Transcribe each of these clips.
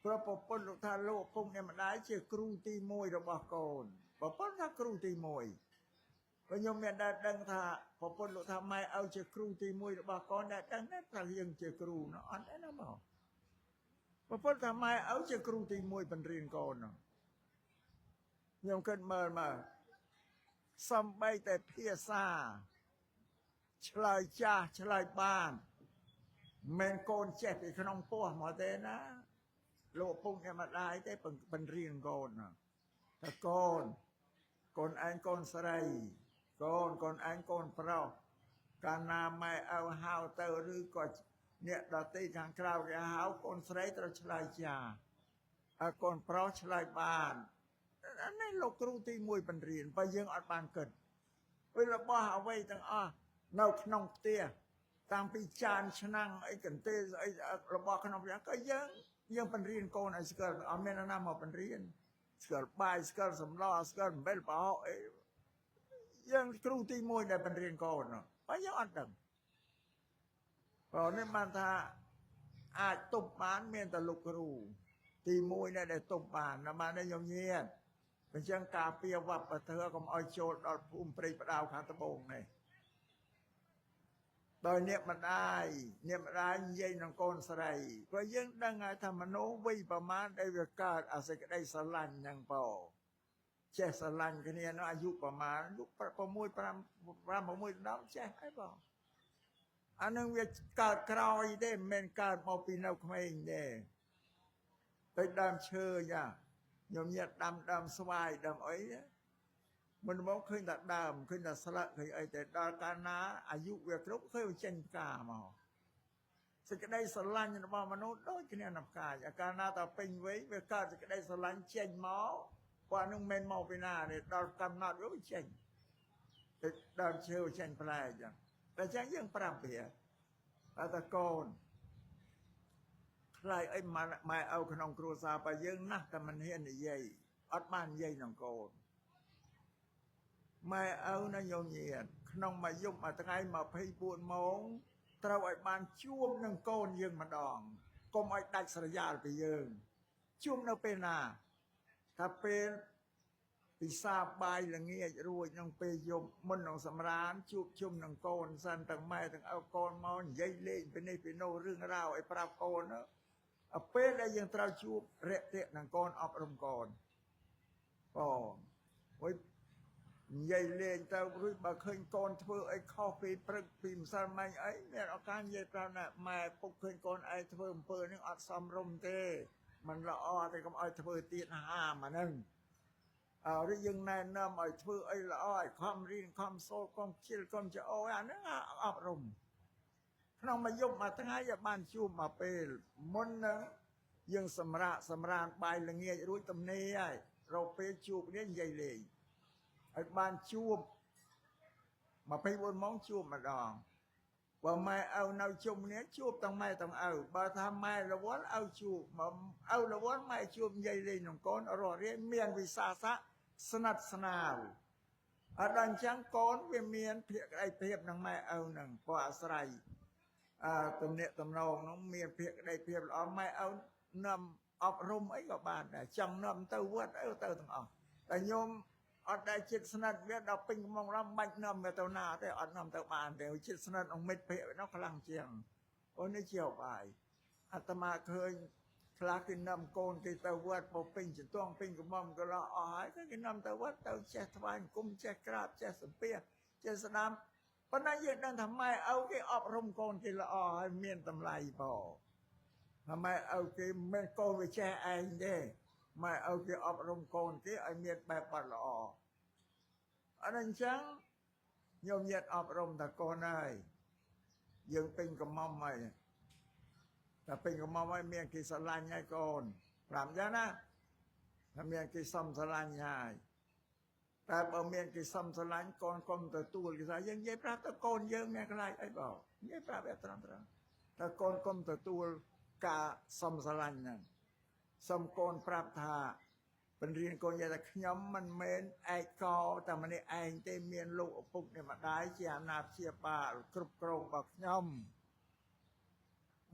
ព្រោះប្រពន្ធលោកថាលោកឪពុកអ្នកម្ដាយជាគ្រូទី1របស់កូនប្រពន្ធថាគ្រូទី1ព្រោះខ្ញុំមានដែលដឹងថាប្រពន្ធលោកថាម៉ែឪជាគ្រូទី1របស់កូនដែលដឹងថាយើងជាគ្រូនោះអត់ទេណាបងប្រពន្ធថាម៉ែឪជាគ្រូទី1បង្រៀនកូននោះខ្ញុំគិតមើលមើលសំបីតែភាសាឆ្លើយចាស់ឆ្លើយបានមិនកូនចេះពីក្នុងពោះមកទេណាលោកឪពុកអ្នកម្ដាយទេបង្រៀនកូនថាកូនកូនឯងកូនស្រីកូនកូនឯងកូនប្រុសកាលណាម៉ែឪហៅទៅឬក៏អ្នកដទៃខាងក្រៅគេហៅកូនស្រីត្រូវឆ្លើយចាហើយកូនប្រុសឆ្លើយបានអានេះលោកគ្រូទី1បង្រៀនបើយើងអត់បានគិតពេលរបស់អ្វីទាំងអស់នៅក្នុងផ្ទះតាំងពីចានឆ្នាំងអីកន្ទេលអីរបស់ក្នុងផ្ទះក៏យើងបង្រៀនកូនឲ្យស្គាល់អត់មាននរណាមកបង្រៀនស្គាល់បាយស្គាល់សម្លស្គាល់អំបិលប្រហុកអីយើងគ្រូទី1ដែលបង្រៀនកូនបើយើងអត់ដឹងព្រោះនេះបានថាអាចទប់បានមានតែលោកគ្រូទី1ដែលទប់បានណាបានខ្ញុំញៀនអញ្ចឹងការពារវប្បធម៌កុំឲ្យចូលដល់ភូមិព្រៃផ្ដៅខាងត្បូងនេះដោយអ្នកម្ដាយអ្នកម្ដាយនិយាយនឹងកូនស្រីព្រោះយើងដឹងហើយថាមនុស្សវ័យប្រមាណដែលវាកើតអាសេចក្តីស្រឡាញ់ហ្នឹងបងចេះស្រឡាញ់គ្នានោះអាយុប្រមាណអាយុ6 5 5 6 10ចេះហើយបងអានឹងវាកើតក្រោយទេមិនមែនកើតមកពីនៅក្មេងទេទៅដើមឈើយ៉ាខ្ញុំញាត់ដាំដើមស្វាយដើមអីមុនមកឃើញតែដើមឃើញតែស្លឹកឃើញអីតែដល់កាលណាអាយុវាគ្រប់ឃើញវាចេញផ្កាមកសេចក្តីស្រឡាញ់របស់មនុស្សដូចគ្នានឹងផ្កាយកាលណាតពេញវ័យវាកើតសេចក្តីស្រឡាញ់ចេញមកគាត់នឹងមិនមកពីណាទេដល់កំណត់វាចេញទៅដើមឈើចេញផ្លែអញ្ចឹងតែអញ្ចឹងយើងប្រាប់វាតែកូនខ្លាចអីម៉ែឪក្នុងគ្រួសារបើយើងណាស់តែមិនហ៊ាននិយាយអត់បាននិយាយនឹងកូនម៉ែឪណាញោមញាតក្នុងមួយយប់មួយថ្ងៃ24ម៉ោងត្រូវឲ្យបានជួបនឹងកូនយើងម្ដងកុំឲ្យដាច់ស្រយាលពីយើងជួបនៅពេលណាថាពេលពិសាបាយល្ងាចរួចនឹងពេលយប់មុននឹងសម្រានជួបជុំនឹងកូនសិនទាំងម៉ែទាំងឪកូនមកនិយាយលេងពីនេះពីនោះរឿងរ៉ាវឲ្យប្រាប់កូនទៅពេលដែលយើងត្រូវជួបរយៈនឹងកូនអប់រំកូនបងអុយនិយាយលេងទៅរួចបើឃើញកូនធ្វើអីខុសពីព្រឹកពីម្សិលមិញអីមានឱកាសនិយាយប្រាប់ណាម៉ែពុកឃើញកូនឯងធ្វើអំពើនេះអត់សមរម្យទេมันល្អទេកុំឲ្យធ្វើទៀតហាមអាហ្នឹងអើឬយើងណែនាំឲ្យធ្វើអីល្អឲ្យខំរៀនខំសូត្រខំខ្ជិលខំចោអាហ្នឹងអប់រំក្នុងមួយយប់មួយថ្ងៃឲ្យបានជួបមកពេលមុននឹងយើងសម្រាកសម្រានបាយល្ងាចរួចទំនេរហើយរកពេលជួបគ្នានិយាយលេងឲ្យបានជួប24ម៉ោងជួបម្ដងបើម៉ែឪនៅជុំគ្នាជួបទាំងម៉ែទាំងឪបើថាម៉ែរវល់ឪជួបមកឪរវល់ម៉ែជួបនិយាយលេងនឹងកូនរស់រាយមានវិសាសៈស្និទ្ធស្នាលអត់ដល់អញ្ចឹងកូនវាមានភាគក្តីភាពនឹងម៉ែឪនឹងព្រោះអាស្រ័យអឺទំនាក់ទំនងនោះមានភាគក្តីភាពល្អម៉ែឪនាំអប់រំអីក៏បានដែរចង់នាំទៅវត្តអីទៅទាំងអស់តែញោមអត់ដែលចិត្តស្និទ្ធវាដល់ពេញកំងរំបាច់នាំវាទៅណាទេអត់នាំទៅបានទេចិត្តស្និទ្ធនឹងមិត្តភក្តិនោះខ្លាំងជាងអូនេះជាឧបាយអាត្មាឃើញខ្លះគេនាំកូនគេទៅវត្តពពេញចន្ទងពេញកំងក៏ឡោះអស់ហើយគេនាំទៅវត្តទៅចេះថ្វាយអង្គមចេះក្រាបចេះសំភារចេះស្ដាំប៉ុន្តែយើងដឹងថាម៉ែឪគេអប់រំកូនគេល្អហើយមានតម្លៃបងថាម៉ែឪគេមិនកូនវាចេះឯងទេម៉ែឪគេអប់រំកូនគេឲ្យមានបែបបត់ល្អអត់អញ្ចឹងញោមញាតអប់រំតកូនហើយយើងពេញកំមុំហើយតែពេញកំមុំហើយមានគេស្រឡាញ់ហើយកូនប្រាប់ចឹងណាថាមានគេសុំស្រឡាញ់ហើយតែបើមានគេសុំស្រឡាញ់កូនកុំទទួលគេថាយើងនិយាយប្រាប់ទៅកូនយើងមានខ្លាចអីបងនិយាយប្រាប់វាត្រង់ត្រង់តែកូនកុំទទួលការសុំស្រឡាញ់ហ្នឹងសុំកូនប្រាប់ថាបង្រៀនកូនយាយថាខ្ញុំមិនមែនឯកោតែម្នាក់ឯងទេមានលោកឪពុកអ្នកម្ដាយជាអាណាព្យាបាលគ្រប់គ្រងរបស់ខ្ញុំ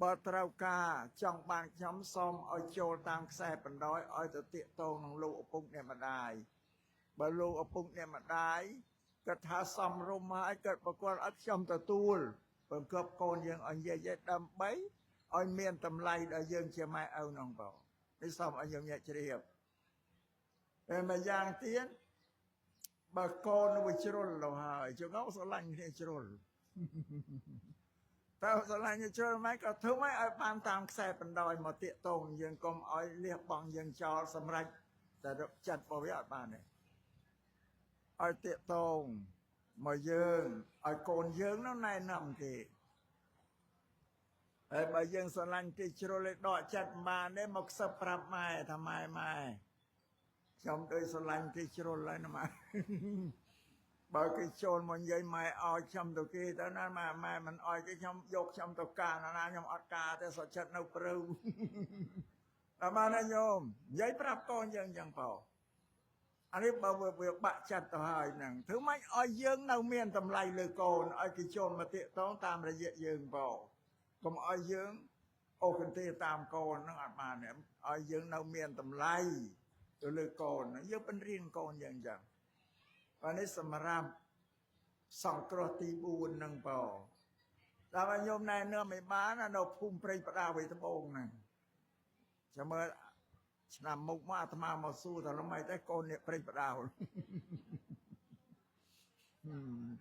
បើត្រូវការចង់បានខ្ញុំសូមឲ្យចូលតាមខ្សែបណ្ដោយឲ្យទៅទាក់ទងនឹងលោកឪពុកអ្នកម្ដាយបើលោកឪពុកអ្នកម្ដាយគាត់ថាសមរម្យហើយគាត់ប្រគល់ឲ្យខ្ញុំទទួលបង្កប់កូនយើងឲ្យនិយាយដើម្បីឲ្យមានតម្លៃដល់យើងជាម៉ែឪនោះបងនេះសូមឲ្យយើងញាក់ជ្រាបហើយមួយយ៉ាងទៀតបើកូនវាជ្រុលទៅហើយចង្អុលស្រឡាញ់គ្នាជ្រុលតើស្រឡាញ់ជ្រុលមិនក៏ធ្វើម៉េចឲ្យបានតាមខ្សែបណ្ដោយមកទាក់ទងយើងកុំឲ្យលះបង់យើងចោលសម្រាប់តែចិត្តរបស់វាអត់បានទេឲ្យទាក់ទងមកយើងឲ្យកូនយើងនោះណែនាំគេហើយបើយើងស្រឡាញ់គេជ្រុលឲ្យដកចិត្តមិនបានទេមកខ្សឹបប្រាប់ម៉ែថាម៉ែម៉ែខ្ញុំដូចស្រឡាញ់គេជ្រុលហើយណាម៉ែបើគេចូលមកនិយាយម៉ែឲ្យខ្ញុំទៅគេទៅណាម៉ែម៉ែមិនឲ្យគេខ្ញុំយកខ្ញុំទៅការណាខ្ញុំអត់ការទេសុខចិត្តនៅព្រៅដល់បានណាញោមនិយាយប្រាប់កូនយើងចឹងបងអានេះបើវាបាក់ចិត្តទៅហើយហ្នឹងធ្វើម៉េចឲ្យយើងនៅមានតម្លៃលើកូនឲ្យគេចូលមកទាក់ទងតាមរយៈយើងបងកុំឲ្យយើងអូសកន្ទេតាមកូនហ្នឹងអត់បានទេឲ្យយើងនៅមានតម្លៃទៅលើកូនយើងបង្រៀនកូនយើងចឹងបាទនេះសម្រាប់សង្គ្រោះទី4ហ្នឹងបងដល់ឲ្យញោមណែនាំមិនបាននៅភូមិព្រៃផ្ដាវៃត្បូងហ្នឹងចាំមើលឆ្នាំមុខមកអាត្មាមកសួរថាល្មិចទេកូនអ្នកព្រៃផ្ដាវ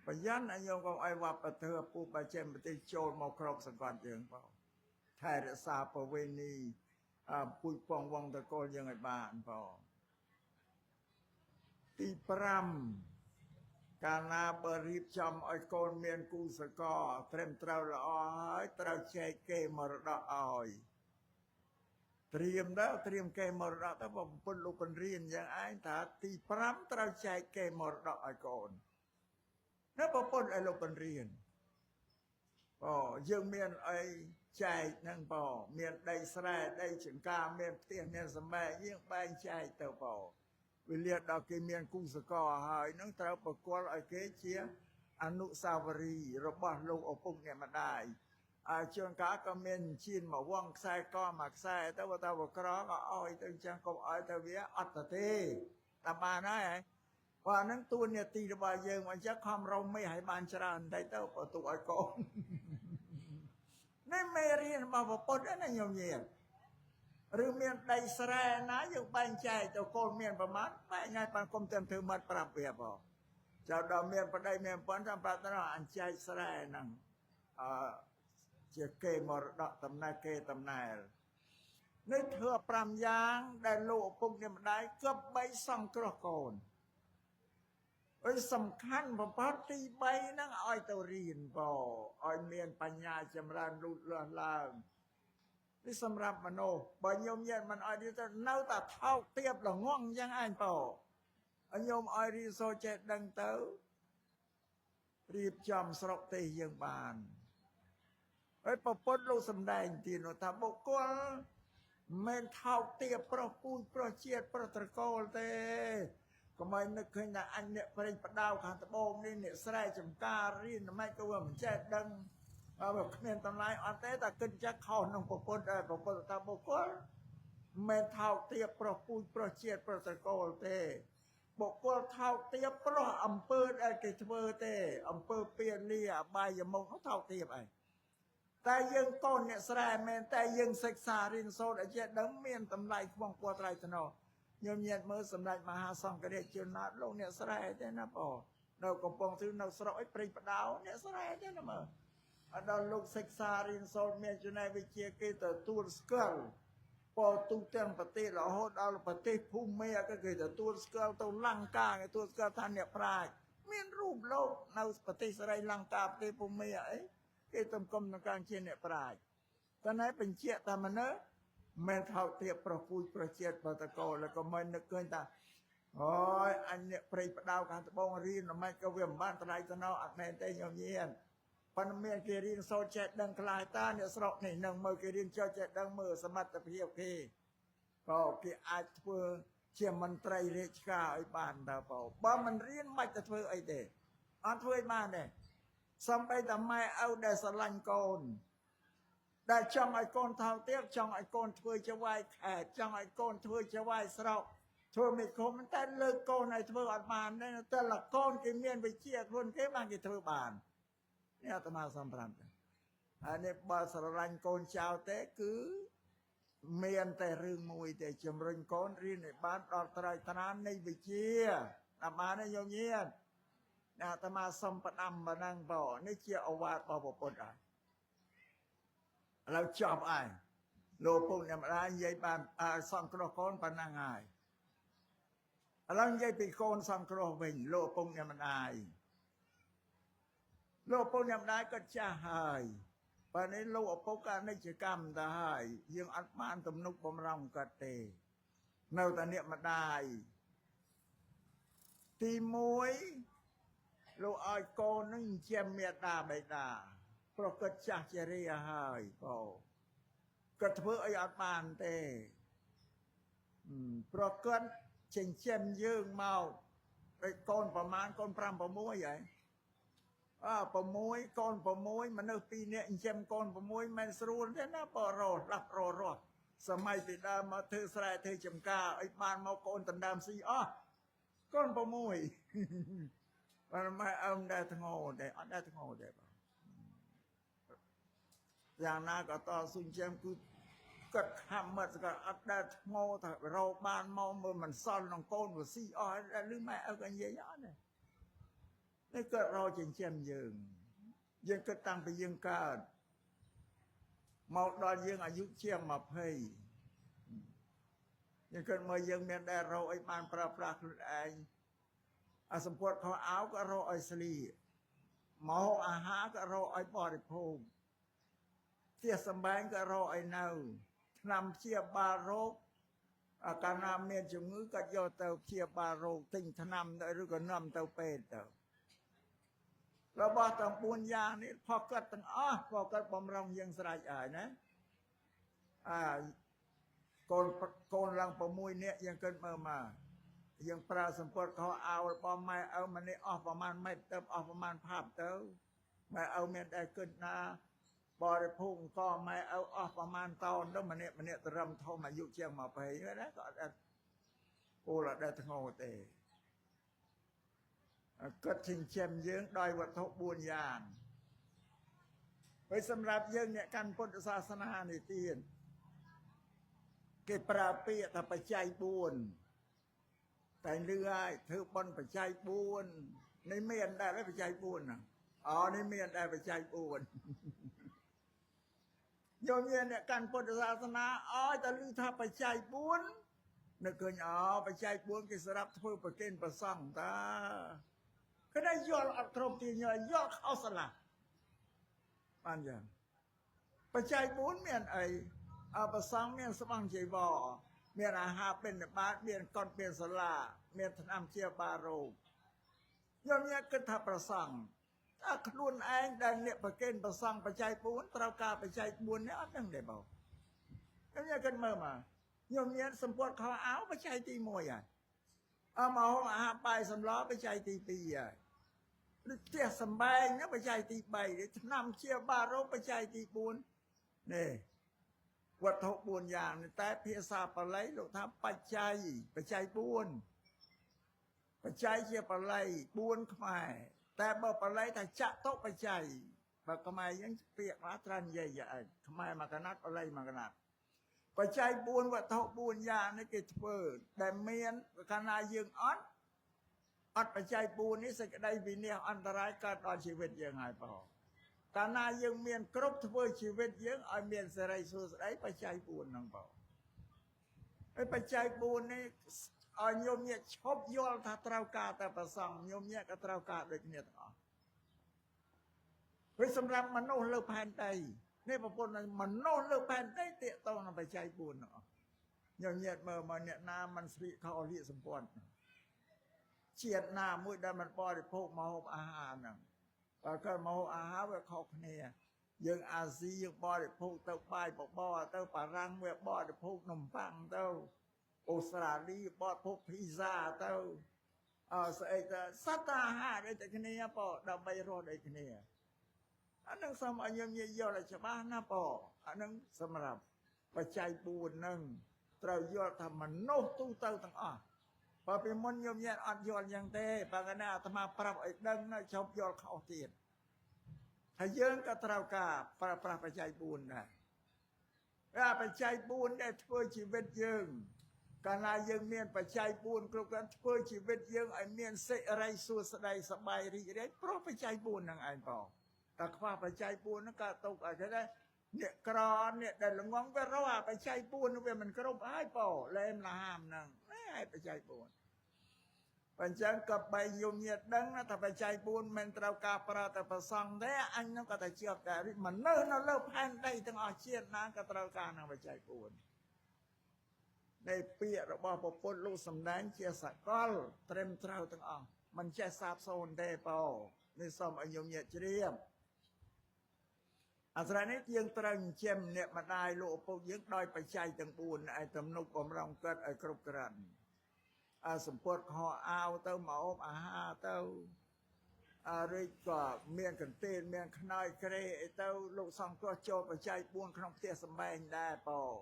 ប្រយ័ត្នឲ្យញោមកុំឲ្យវប្បធម៌ពូបច្ចេកទេសចូលមកក្របសង្កត់យើងបងថែរក្សាប្រវេណីពូជពងវងតកូលយើងឲ្យបានបងទី5កាលណាបើរៀបចំឲ្យកូនមានគូសកលត្រឹមត្រូវល្អហើយត្រូវចែកគេមរតកឲ្យត្រៀមដល់ត្រៀមគេមរតកទៅបើពុទ្ធលោកបង្រៀនយ៉ាងឯងថាទី5ត្រូវចែកគេមរតកឲ្យកូននៅប្រពន្ធឲ្យលោកបង្រៀនអូយើងមានអីចែកហ្នឹងបងមានដីស្រែដីចម្ការមានផ្ទះមានសម្បែងយើងបែងចែកទៅបងវេលាដល់គេមានគូសកលហើយនឹងត្រូវប្រគល់ឲ្យគេជាអនុស្សាវរីយ៍របស់លោកឪពុកអ្នកម្ដាយអើជួនកាលក៏មានជៀនមកវងខ្សែកមកខ្សែទៅបើតើវក្រក៏ឲ្យទៅអញ្ចឹងកុំឲ្យទៅវាអត់ទៅទេតាមបានហើយបើហ្នឹងទួនាទីរបស់យើងអញ្ចឹងខំរំមេឲ្យបានច្រើនតិចទៅបើទុកឲ្យកូននេះមេរៀនរបស់ពុទ្ធណាញោមញាតឬមានដីស្រែណាយើងបែងចែកទៅកូនមានប្រមាណបែងឲ្យបានគុំទាំងធ្វើមាត់ប្រាប់វាបងចៅដល់មានប្តីមានប្រពន្ធចាំប្រាប់ទៅអញចែកស្រែហ្នឹងអឺជាគេមរតកតំណែងគេតំណែលនេះធ្វើ5យ៉ាងដែលលោកឪពុកអ្នកម្ដាយគប្បីសង្គ្រោះកូនអើយសំខាន់បំផុតទី3ហ្នឹងឲ្យទៅរៀនបងឲ្យមានបញ្ញាចម្រើនលូតលាស់ឡើងនេះសម្រាប់មនុស្សបើញោមញាតមិនឲ្យរៀនទៅនៅតែថោកទាបល្ងងអញ្ចឹងឯងបងឲ្យញោមឲ្យរៀនសូត្រចេះដឹងទៅរៀបចំស្រុកទេសយើងបានហើយប្រពន្ធលោកសំដែងទៀតនោះថាបុគ្គលមិនថោកទាបប្រុសពូជប្រុសជាតិប្រុសត្រកូលទេកុំឲ្យនឹកឃើញថាអញអ្នកព្រេងផ្ដៅខាងត្បូងនេះអ្នកស្រែចំការរៀនមិនក៏វាមិនចេះដឹងបើគ្មានតម្លៃអត់ទេតែគិតចេះខុសនឹងប្រពន្ធដែរប្រពន្ធថាបុគ្គលមិនថោកទាបប្រុសពូជប្រុសជាតិប្រុសត្រកូលទេបុគ្គលថោកទាបប្រុសអំពើដែលគេធ្វើទេអំពើពៀលាអបាយមុខនោះថោកទាបឯងតែយើងកូនអ្នកស្រែមែនតែយើងសិក្សារៀនសូត្រឲ្យចេះដឹងមានតម្លៃខ្ពង់ខ្ពស់ថ្លៃថ្នូរញោមញាតមើលសម្ដេចមហាសង្ឃរាជជួនណាតលោកអ្នកស្រែទេណាបងនៅកំពង់ស្ពឺនៅស្រុកអីព្រៃផ្ដៅអ្នកស្រែទេណាមើលដល់លោកសិក្សារៀនសូត្រមានចំណេះវិជ្ជាគេទទួលស្គាល់ពោទូទាំងប្រទេសរហូតដល់ប្រទេសភូមាក៏គេទទួលស្គាល់ទៅលង្កាគេទទួលស្គាល់ថាអ្នកប្រាជ្ញមានរូបលោកនៅប្រទេសស្រីលង្កាប្រទេសភូមាអីគេតំកុំនឹងការជាអ្នកប្រាជ្ញតែណែបញ្ជាក់ថាមនុស្សមិនថោកទាបប្រុសពូជប្រុសជាតិប្រតកោแล้วក៏មិននឹកឃើញថាអូយអញអ្នកព្រៃផ្ដៅខាងត្បូងរៀនមិនក៏វាមិនបានថ្លៃថ្នូរអត់មែនទេញោមញាតប៉ុន្តែមានគេរៀនសូត្រចេះដឹងខ្លាយតាអ្នកស្រុកនេះនឹងមើលគេរៀនចុះចេះដឹងមើលសមត្ថភាពគេក៏គេអាចធ្វើជាមន្ត្រីរាជការឲ្យបានតើបងបើមិនរៀនមិនទៅធ្វើអីទេអត់ធ្វើឲ្យបានទេសំបីតែម៉ែឪដែលស្រឡាញ់កូន ដែលចង់ឲ្យកូនថោកទៀតចង់ឲ្យកូនធ្វើចវាយខេតចង់ឲ្យកូនធ្វើចវាយស្រុកធ្វើមេឃុំតែលើកកូនឲ្យធ្វើអត់បានទេតែលកូនគេមានវិជ្ជាខ្លួនគេបានគេធ្វើបាននេះអាត្មាសំប្រាប់ហើយនេះបើស្រឡាញ់កូនចៅទេគឺមានតែរឿងមួយទេជំរុញកូនរៀនឲ្យបានដល់ត្រៃត្រាននៃវិជ្ជាតាមបានទេញោមញាតអាត្មាសំផ្ដាំប៉ុណ្ណឹងបងនេះជាអវាទរបស់ពុទ្ធហើយឥឡូវចប់ហើយលោកពុកអ្នកម្ដាយនិយាយបានសង្គ្រោះកូនប៉ុណ្ណឹងហើយឥឡូវនិយាយពីកូនសង្គ្រោះវិញលោកពុកអ្នកម្ដាយលោកពុកអ្នកម្ដាយក៏ចាស់ហើយបើនេះលោកឪពុកក៏អនិច្ចកម្មទៅហើយយើងអត់បានទំនុកបំរុងគាត់ទេនៅតែអ្នកម្ដាយទី1លោកឲ្យកូននឹងចិញ្ចឹមមេដាបេដាព្រោះគាត់ចាស់ជារាហើយបងគាត់ធ្វើអីអត់បានទេព្រោះគាត់ចិញ្ចឹមយើងមកដូចកូនប្រមាណកូន5 6ហើយអើ6កូន6មនុស្ស2នាក់ចិញ្ចឹមកូន6មិនស្រួលទេណាបើរស់ឡាប់រស់រស់សម័យពីដើមមកធ្វើស្រែធ្វើចំការអីបានមកកូនដណ្ដើមស៊ីអស់កូន6បានម៉ែអឹមដែរធ្ងោទេអត់ដែរធ្ងោទេបងយ៉ាងណាក៏តស៊ូចិញ្ចឹមគឺគាត់ខំមកគាត់អត់ដែលធ្ងោថារកបានមកមើលមិនសល់ក្នុងកូនវាស៊ីអស់ឬម៉ែឪក៏និយាយអត់ទេនេះគាត់រកចិញ្ចឹមយើងយើងគិតតាំងពីយើងកើតមកដល់យើងអាយុជាង20យើងគិតមើលយើងមានដែលរកអីបានប្រើប្រាស់ខ្លួនឯងអាសម្ពុតខោអាវក៏រកឲ្យស្លៀកមកអាហារក៏រកឲ្យបរិភោគផ្ទះសម្បែងក៏រកឲ្យនៅថ្នាំព្យាបាលរោគកាលណាមានជំងឺក៏យកទៅព្យាបាលរោគទិញថ្នាំទៅឬក៏នាំទៅពេទ្យទៅរបស់ទាំង4យ៉ាងនេះផកគាត់ទាំងអស់ផកគាត់បំរុងយើងស្រេចហើយណាអាកូនឡើង6នាក់យើងគិតមើលមកយើងប្រើសម្ពុតខោអាវរបស់ម៉ែឪម្នាក់អស់ប្រមាណម៉ែត្រទៅអស់ប្រមាណផាប់ទៅម៉ែឪមានតែគិតណាបរិភោគអង្គម៉ែឪអស់ប្រមាណតោនទៅម្នាក់ម្នាក់ត្រឹមធំអាយុជាង20ណាក៏អត់ពលអត់ដែលធ្ងោទេគាត់ចិញ្ចឹមយើងដោយវត្ថុ4យ៉ាងហើយសម្រាប់យើងអ្នកកាន់ពុទ្ធសាសនានេះទៀតគេប្រើពាក្យថាបច្ច័យ4តែលឺហើយធ្វើបុណ្យបច្ច័យ4នេះមានដែរបច្ច័យ4ណាអូនេះមានដែរបច្ច័យ4ញោមញាអ្នកកាន់ពុទ្ធសាសនាអោយតែលឺថាបច្ច័យ4នឹកឃើញអូបច្ច័យ4គេសម្រាប់ធ្វើប្រគេនព្រះសង្ឃតាគេได้យល់អត់គ្រប់ទីយល់ខុសស្រឡះបានយ៉ាងបច្ច័យ4មានអីអប្រសង្ឃមានស្បង់ជីវរមានអាហារបិណ្ឌបាតមានកុដមានសាលាមានថ្នាំជាបារោគញោមញាគិតថាប្រសង្ឃតើខ្លួនឯងដែលអ្នកប្រគេនប្រសង្ឃបច្ច័យ4ត្រូវការបច្ច័យ4នេះអត់ដឹងទេបងញោមញាគិតមើលមកញោមញាសម្ពុតខោអាវបច្ច័យទី1ហើយអមហូបអាហារបាយសម្លបច្ច័យទី2ហើយឬផ្ទះសម្បែងបច្ច័យទី3ថ្នាំជាបារោគបច្ច័យទី4នេះវត្ថុ4យ៉ាងតែភាសាបាលីលោកថាបច្ច័យបច្ច័យ4បច្ច័យជាបាលី4ខ្មែរតែបើបាលីថាចតុបច្ច័យបើខ្មែរយើងពាក្យមកត្រូវនិយាយយ៉ាងឯងខ្មែរមកកណាត់បាលីមកកណាត់បច្ច័យ4វត្ថុ4យ៉ាងនេះគេធ្វើដែលមានកាលណាយើងអត់បច្ច័យ4នេះសេចក្តីវិនាសអន្តរាយកើតដល់ជីវិតយើងហើយបងកាលណាយើងមានគ្រប់ធ្វើជីវិតយើងឲ្យមានសិរីសួស្តីបច្ច័យ4ហ្នឹងបងហើយបច្ច័យ4នេះឲ្យញោមញាក់ឈប់យល់ថាត្រូវការតែប្រសង់ញោមញាក់ក៏ត្រូវការដូចគ្នាទាំងអស់ព្រោះសម្រាប់មនុស្សលើផែនដីនេះប្រពន្ធមនុស្សលើផែនដីទាក់ទងនឹងបច្ច័យ4ហ្នឹងញោមញាក់មើលមកអ្នកណាមិនស្លៀកខោលៀកសម្ព័ន្ធជាតិណាមួយដែលមិនបរិភោគម្ហូបអាហារហ្នឹងបើគាត់ម្ហូបអាហារវាខុសគ្នាយើងអាស៊ីយើងបរិភោគទៅបាយបបរទៅបារាំងវាបរិភោគនំប៉័ងទៅអូស្ត្រាលីបរិភោគភីហ្សាទៅអើស្អីទៅសត្វអាហារដូចតែគ្នាប៉ដើម្បីរស់ដូចគ្នាអានឹងសូមឲ្យយើងនិយាយយល់ឲ្យច្បាស់ណាប៉ អានឹងសម្រាប់បច្ច័យ4ហ្នឹងត្រូវយល់ថាមនុស្សទូទៅទាំងអស់បើពីមុនញោមញាតអត់យល់យ៉ាងទេបើកណាអាត្មាប្រាប់ឲ្យដឹងណាជប់យល់ខុសទៀតថាយើងក៏ត្រូវការប្រើប្រាស់បច្ច័យ4ដែរអាបច្ច័យ4ដែលធ្វើជីវិតយើងកាលណាយើងមានបច្ច័យ4គ្រប់គ្រាន់ធ្វើជីវិតយើងឲ្យមានសិរីសួស្តីសប្បាយរីករាយព្រោះបច្ច័យ4ហ្នឹងឯងបងតែខ្វះបច្ច័យ4ហ្នឹងក៏ទុកឲ្យគេដែរអ្នកក្រអ្នកដែលល្ងងវារកអាបច្ច័យ4នោះវាមិនគ្រប់ហើយបងលែមលហាមហ្នឹងឯបច្ច័យ4បើអញ្ចឹងក៏បីយំញាតដឹងណាថាបច្ច័យ4មិនត្រូវការប្រើតែប្រសង់ទេអញនោះក៏តែជាប់ដែរមនុស្សនៅលើផែនដីទាំងអស់ជាតិណាក៏ត្រូវការនឹងបច្ច័យ4នៃពាក្យរបស់ពុទ្ធលោកសំដែងជាសកលត្រឹមត្រូវទាំងអស់មិនចេះសាបសូន្យទេបងនេះសូមឲ្យញោមញាតជ្រាបអាស្រ័យនេះយើងត្រូវចិញ្ចឹមអ្នកម្ដាយលោកឪពុកយើងដោយបច្ច័យទាំង4ឲ្យទំនុកបំរុងកើតឲ្យគ្រប់គ្រាន់អាសម្ពុតខោអាវទៅមកអបអាហារទៅអារិចក៏មានកន្ទេលមានខ្នើយក្រេអីទៅលោកសង្គ្រោះចូលបច្ច័យ4ក្នុងផ្ទះសម្បែងដែរបង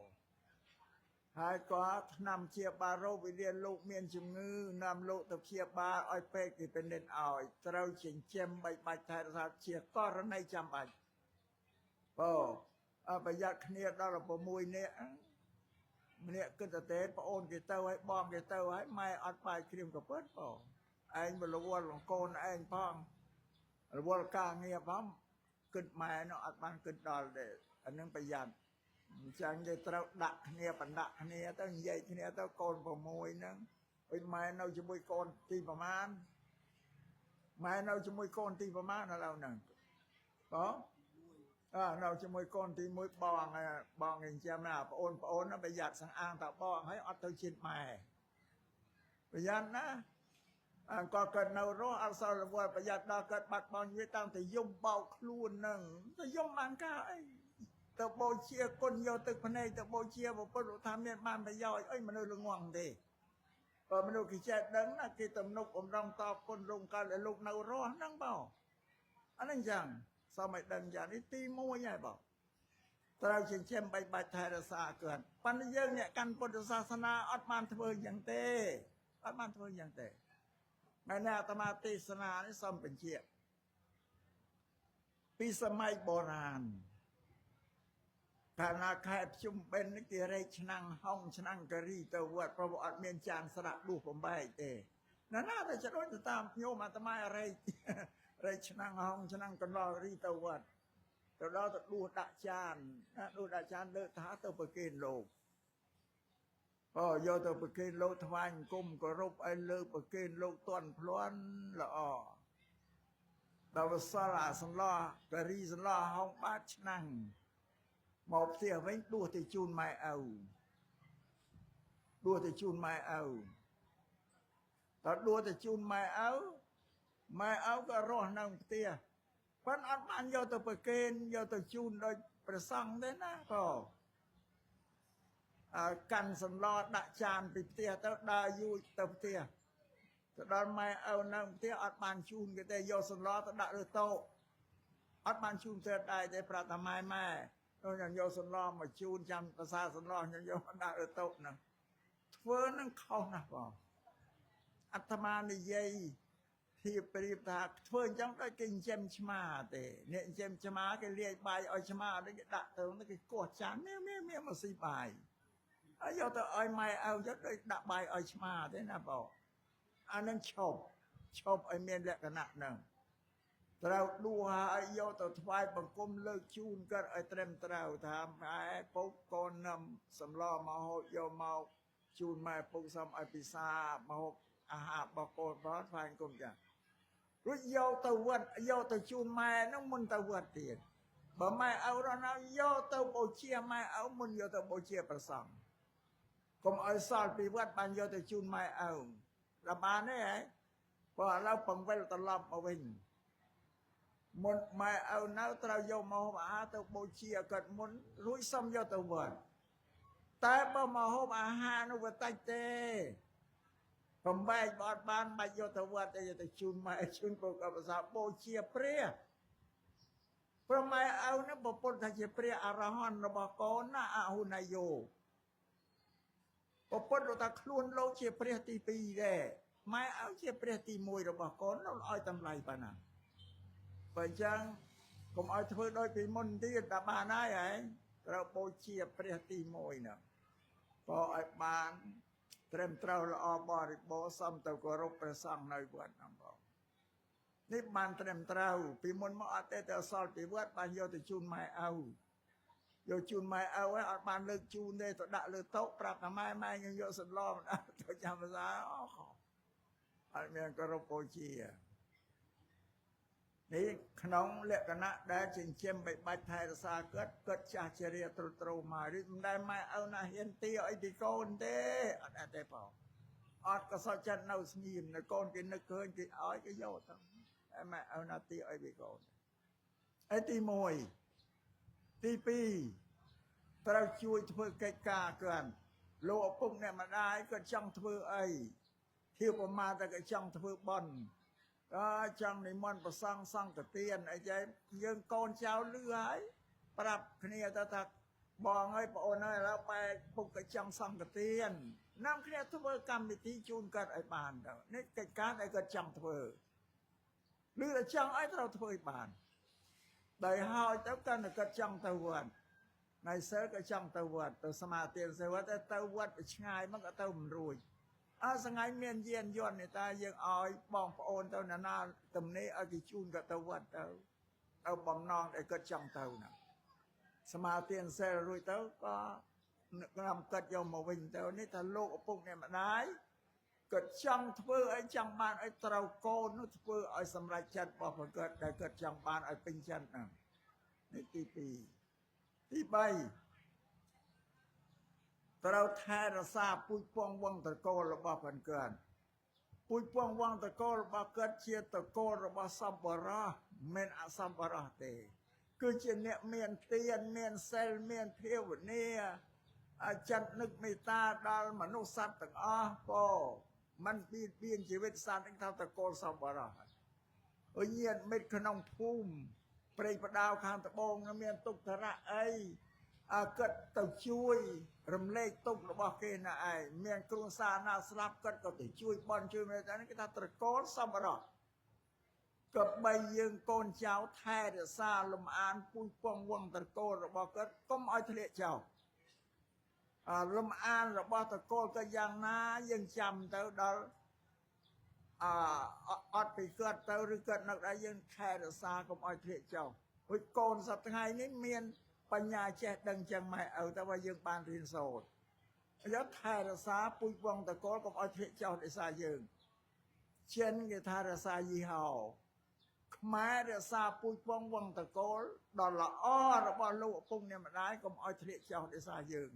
ហើយក៏ឆ្នាំជាបារោវិលាលោកមានជំងឺនាំលោកទៅព្យាបាលឲ្យពេទ្យគេពិនិត្យឲ្យត្រូវចិញ្ចឹមបីបាច់ថែរក្សាជាករណីចាំបាច់បងប្រយ័ត្នគ្នាដល់6នាក់ម្នាក់គិតតែប្អូនគេទៅឲ្យបងគេទៅឲ្យម៉ែអត់បាយក្រៀមកពើបងឯងមករវល់កូនឯងផងរវល់ការងារផងគិតម៉ែនោះអត់បានគិតដល់ទេអានឹងប្រយ័ត្នអញ្ចឹងគេត្រូវដាក់គ្នាបណ្ដាក់គ្នាទៅនិយាយគ្នាទៅកូន6ហ្នឹងអុយម៉ែនៅជាមួយកូនទីប្រមាណម៉ែនៅជាមួយកូនទីប្រមាណឥឡូវហ្នឹងបងអើនៅជាមួយកូនទី1បងបងអញ្ចឹងណាប្អូនប្អូនប្រយ័ត្នសង្អាងតាបងហើយអត់ទៅជាតិម៉ែប្រយ័ត្នណាអង្កកើតនៅរស់អត់សល់រវល់ប្រយ័ត្នដល់កើតបាត់បង់ជីវិតតាំងតែយំបោកខ្លួនហ្នឹងទៅយំបានការអីទៅបូជាគុណយកទឹកភ្នែកទៅបូជាពុទ្ធថាមានបានប្រយោជន៍អីមនុស្សល្ងងទេបើមនុស្សគេចេះដឹងណាគេទំនុកបំរុងតបគុណរងកើតឲ្យលោកនៅរស់ហ្នឹងបងអានេះអញ្ចឹងសូមឲ្យដឹងយ៉ាងនេះទី1ហើយបងត្រូវចិញ្ចឹមបីបាច់ថែរក្សាគាត់ប៉ុន្តែយើងអ្នកកាន់ពុទ្ធសាសនាអត់បានធ្វើយ៉ាងទេអត់បានធ្វើយ៉ាងទេថ្ងៃនេះអាត្មាទេសនានេះសូមបញ្ជាក់ពីសម័យបុរាណកាលណាខែភ្ជុំបិណ្ឌនេះគេរែកឆ្នាំងហុងឆ្នាំងការីទៅវត្តព្រោះអត់មានចានស្រាក់ដួសបំបែកទេណាណាតែចដូចទៅតាមញោមអាត្មារែករែកឆ្នាំងហុងឆ្នាំងកណ្ដុររីទៅវត្តទៅដល់ទៅដួសដាក់ចានណាដួសដាក់ចានលើកថាទៅប្រគេនលោកអូយកទៅប្រគេនលោកថ្វាយអង្គមគោរពឲ្យលើកប្រគេនលោកតន់ភ្លាន់ល្អដល់សល់អាសន្លោះការីសន្លោះហុងបាតឆ្នាំងមកផ្ទះវិញដួសទៅជូនម៉ែឪដួសទៅជូនម៉ែឪតើដួសទៅជូនម៉ែឪម៉ែឪក៏រស់នៅផ្ទះប៉ុន្តែអត់បានយកទៅប្រគេនយកទៅជូនដោយព្រះសង្ឃទេណាបងកាន់សម្លដាក់ចានពីផ្ទះទៅដើរយូរទៅផ្ទះទៅដល់ម៉ែឪនៅផ្ទះអត់បានជូនគេទេយកសម្លទៅដាក់លើតុអត់បានជូនទៅដែរទេប្រាប់ថាម៉ែម៉ែខ្ញុំយកសម្លមកជូនចាំភាសាសម្លខ្ញុំយកមកដាក់លើតុហ្នឹងធ្វើនឹងខុសណាស់បងអាត្មានិយាយធៀបប្រៀបថាធ្វើអញ្ចឹងដូចគេចិញ្ចឹមឆ្មាទេអ្នកចិញ្ចឹមឆ្មាគេលាយបាយឲ្យឆ្មានេះគេដាក់ទៅគេកោះចាននេះមានមកស៊ីបាយហើយយកទៅឲ្យម៉ែឪយកដូចដាក់បាយឲ្យឆ្មាទេណាបងអានឹងឈប់ឈប់ឲ្យមានលក្ខណៈហ្នឹងត្រូវដួសឲ្យយកទៅថ្វាយបង្គំលើកជូនគាត់ឲ្យត្រឹមត្រូវថាម៉ែពុកកូននឹមសម្លមកហូបយកមកជូនម៉ែពុកសូមឲ្យពិសាមកហូបអាហាររបស់កូនផងថ្វាយបង្គំចារួចយកទៅវត្តយកទៅជូនម៉ែហ្នឹងមុនទៅវត្តទៀតបើម៉ែឪរស់នៅយកទៅបូជាម៉ែឪមុនយកទៅបូជាព្រះសង្ឃកុំឲ្យសល់ពីវត្តបានយកទៅជូនម៉ែឪដល់បានទេហ៎ព្រោះឥឡូវបង្វិលត្រឡប់មកវិញមុនម៉ែឪនៅត្រូវយកមកហូបអាហារទៅបូជាគាត់មុនរួចសុំយកទៅវត្តតែបើមកហូបអាហារនោះវាតិចទេបំបែកបើអត់បានបាច់យកទៅវត្តទេយកទៅជូនម៉ែជូនពុកអបសាបូជាព្រះ ព្រោះម៉ែឪនេះប្រពុតថាជាព្រះអរហន្តរបស់កូនណាអហុនយោប្រពុតថាខ្លួនលោកជាព្រះទី2ដែរម៉ែឪជាព្រះទី1របស់កូនលោកឲ្យតម្លៃប៉ុណ្ណាបើអញ្ចឹងកុំឲ្យធ្វើដូចពីមុនទៀតតែបានហើយហែងត្រូវបូជាព្រះទី1ហ្នឹងក៏ឲ្យបានត្រឹមត្រូវល្អបរិបូរណ៍សមទៅគោរពព្រះសង្ឃនៅវត្តហ្នឹងបងនេះបានត្រឹមត្រូវពីមុនមកអត់ទេតែអសល់ពីវត្តបានយកទៅជូនម៉ែឪយកជូនម៉ែឪហើយអត់បានលើកជូនទេទៅដាក់លើតុប្រាប់ថាម៉ែម៉ែខ្ញុំយកសន្លមកដាក់ទៅចាំភាសាអូអត់មានគោរពបូជានេះក្នុងលក្ខណៈដែលចិញ្ចឹមបីបាច់ថែរក្សាគាត់គាត់ចាស់ជារាទ្រុឌទ្រោមមកឬមិនដែលម៉ែឪណាហ៊ានទីអីពីកូនទេអត់ដែរទេបងអត់ក៏សោះចិត្តនៅស្ងៀមនៅកូនគេនឹកឃើញគេឲ្យគេយកទៅតែម៉ែឪណាទីអីពីកូនឯទី1ទី2ត្រូវជួយធ្វើកិច្ចការគាត់លោកឪពុកអ្នកម្ដាយគាត់ចង់ធ្វើអីធៀបប្រមាណតែគាត់ចង់ធ្វើបន់អើចង់និមន្តប្រសង់សង្ឃទានអីចេះយើងកូនចៅលឺហើយប្រាប់គ្នាទៅថាបងហើយប្អូនហើយឥឡូវបែកពុកក៏ចង់សង្ឃទាននាំគ្នាធ្វើកម្មវិធីជូនគាត់ឲ្យបានទៅនេះកិច្ចការដែលគាត់ចង់ធ្វើឬតែចង់ឲ្យត្រូវធ្វើឲ្យបានដោយហើយទៅកាន់តែគាត់ចង់ទៅវត្តថ្ងៃសិលក៏ចង់ទៅវត្តទៅសមាធិសិលវត្តតែទៅវត្តឆ្ងាយមកក៏ទៅមិនរួចអើថ្ងៃមានយានយន្តនេះតាយើងឲ្យបងប្អូនទៅណានាទំនេរឲ្យគេជូនក៏ទៅវត្តទៅទៅបំណងដែលគាត់ចង់ទៅណាសមាធិសិលរួចទៅក៏នាំគាត់យកមកវិញទៅនេះថាលោកឪពុកអ្នកម្ដាយគាត់ចង់ធ្វើអីចង់បានអីត្រូវកូននោះធ្វើឲ្យសម្រេចចិត្តរបស់គាត់ដែលគាត់ចង់បានឲ្យពេញចិត្តហ្នឹងនេះទី2ទី3ត្រូវថែរក្សាពូជពងវងត្រកូលរបស់គាត់ពូជពងវងត្រកូលរបស់គាត់ជាត្រកូលរបស់សប្បុរសមិនអសប្បុរសទេគឺជាអ្នកមានទានមានសិលមានភាវនាចិត្តនឹកមេត្តាដល់មនុស្សសត្វទាំងអស់ក៏មិនបៀតបៀនជីវិតសត្វនឹងថាត្រកូលសប្បុរសហើយញាតិមិត្តក្នុងភូមិព្រៃផ្ដាវខាងត្បូងមានទុក្ខរៈអីអើគាត់ទៅជួយរំលែកទុក្ខរបស់គេណាឯងមានគ្រួសារណាស្លាប់គាត់ក៏ទៅជួយបន់ជួយមេត្តានេះគេថាត្រកូលសប្បុរសក៏បីយើងកូនចៅថែរក្សាលំអានពូជពងវងត្រកូលរបស់គាត់កុំឲ្យធ្លាក់ចោលលំអានរបស់ត្រកូលក៏យ៉ាងណាយើងចាំទៅដល់អអត់ពីគាត់ទៅឬគាត់នៅដែរយើងថែរក្សាកុំឲ្យធ្លាក់ចោលព្រោះកូនសប្តាហ៍ថ្ងៃនេះមានបញ្ញាចេះដឹងចឹងម៉ែឪតែว่าយើងបានរៀនសូត្រយកថែរក្សាពូជវងតកូលកុំឲ្យធ្លាក់ចោលដោយសារយើងចិនគេថារក្សាយីហោខ្មែររក្សាពូជពងវងតកូលដល់ល្អរបស់លោកឪពុកអ្នកម្ដាយកុំឲ្យធ្លាក់ចោលដោយសារយើង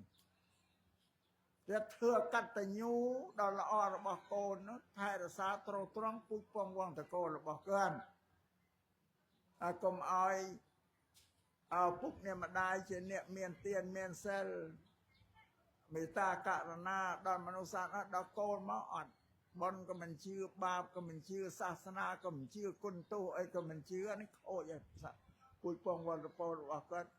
តែធ្វើកតញ្ញូដល់ល្អរបស់កូននោះថែរក្សាត្រត្រង់ពូជពងវងតកូលរបស់គាត់ហើយកុំឲ្យឪពុកអ្នកម្ដាយជាអ្នកមានទានមានសិលមេត្តាករុណាដល់មនុស្សសត្វដល់កូនមកអត់បុណ្យក៏មិនជឿបាបក៏មិនជឿសាសនាក៏មិនជឿគុណទោសអីក៏មិនជឿអានេះខូចហើយពូជពងវត្តពោរបស់គាត់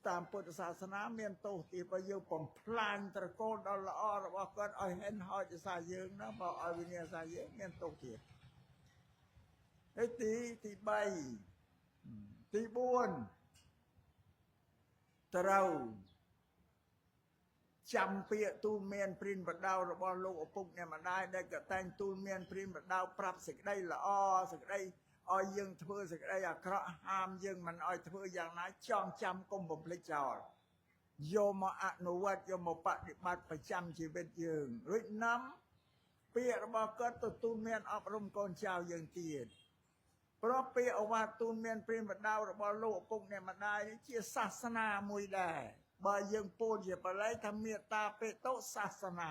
តាមពុទ្ធសាសនាមានទោសទីបើយើងបំផ្លាញត្រកូលដល់ល្អរបស់គាត់ឲ្យហិនហោចសាយើងណាបើឲ្យវិញ្ញាសាយើងមានទោសទៀតហើយទី3ទី4ត្រូវចាំពាក្យទូលមានព្រិនបដៅរបស់លោកឪពុកអ្នកម្ដាយដែលក៏តែងទូលមានព្រិនបដៅប្រាប់សេចក្តីល្អសេចក្តីឲ្យយើងធ្វើសេចក្តីអាក្រក់ហាមយើងមិនឲ្យធ្វើយ៉ាងណាចងចាំកុំបំភ្លេចចោលយកមកអនុវត្តយកមកបដិបត្តិប្រចាំជីវិតយើងរួចនាំពាក្យរបស់គាត់ទៅទូលមានអប់រំកូនចៅយើងទៀតព្រោះពាក្យអវាទទូលមានព្រិនបដៅរបស់លោកឪពុកអ្នកម្ដាយនេះជាសាសនាមួយដែរបើយើងពោលជាបាលីថាមេត្តាបេតុសាសនា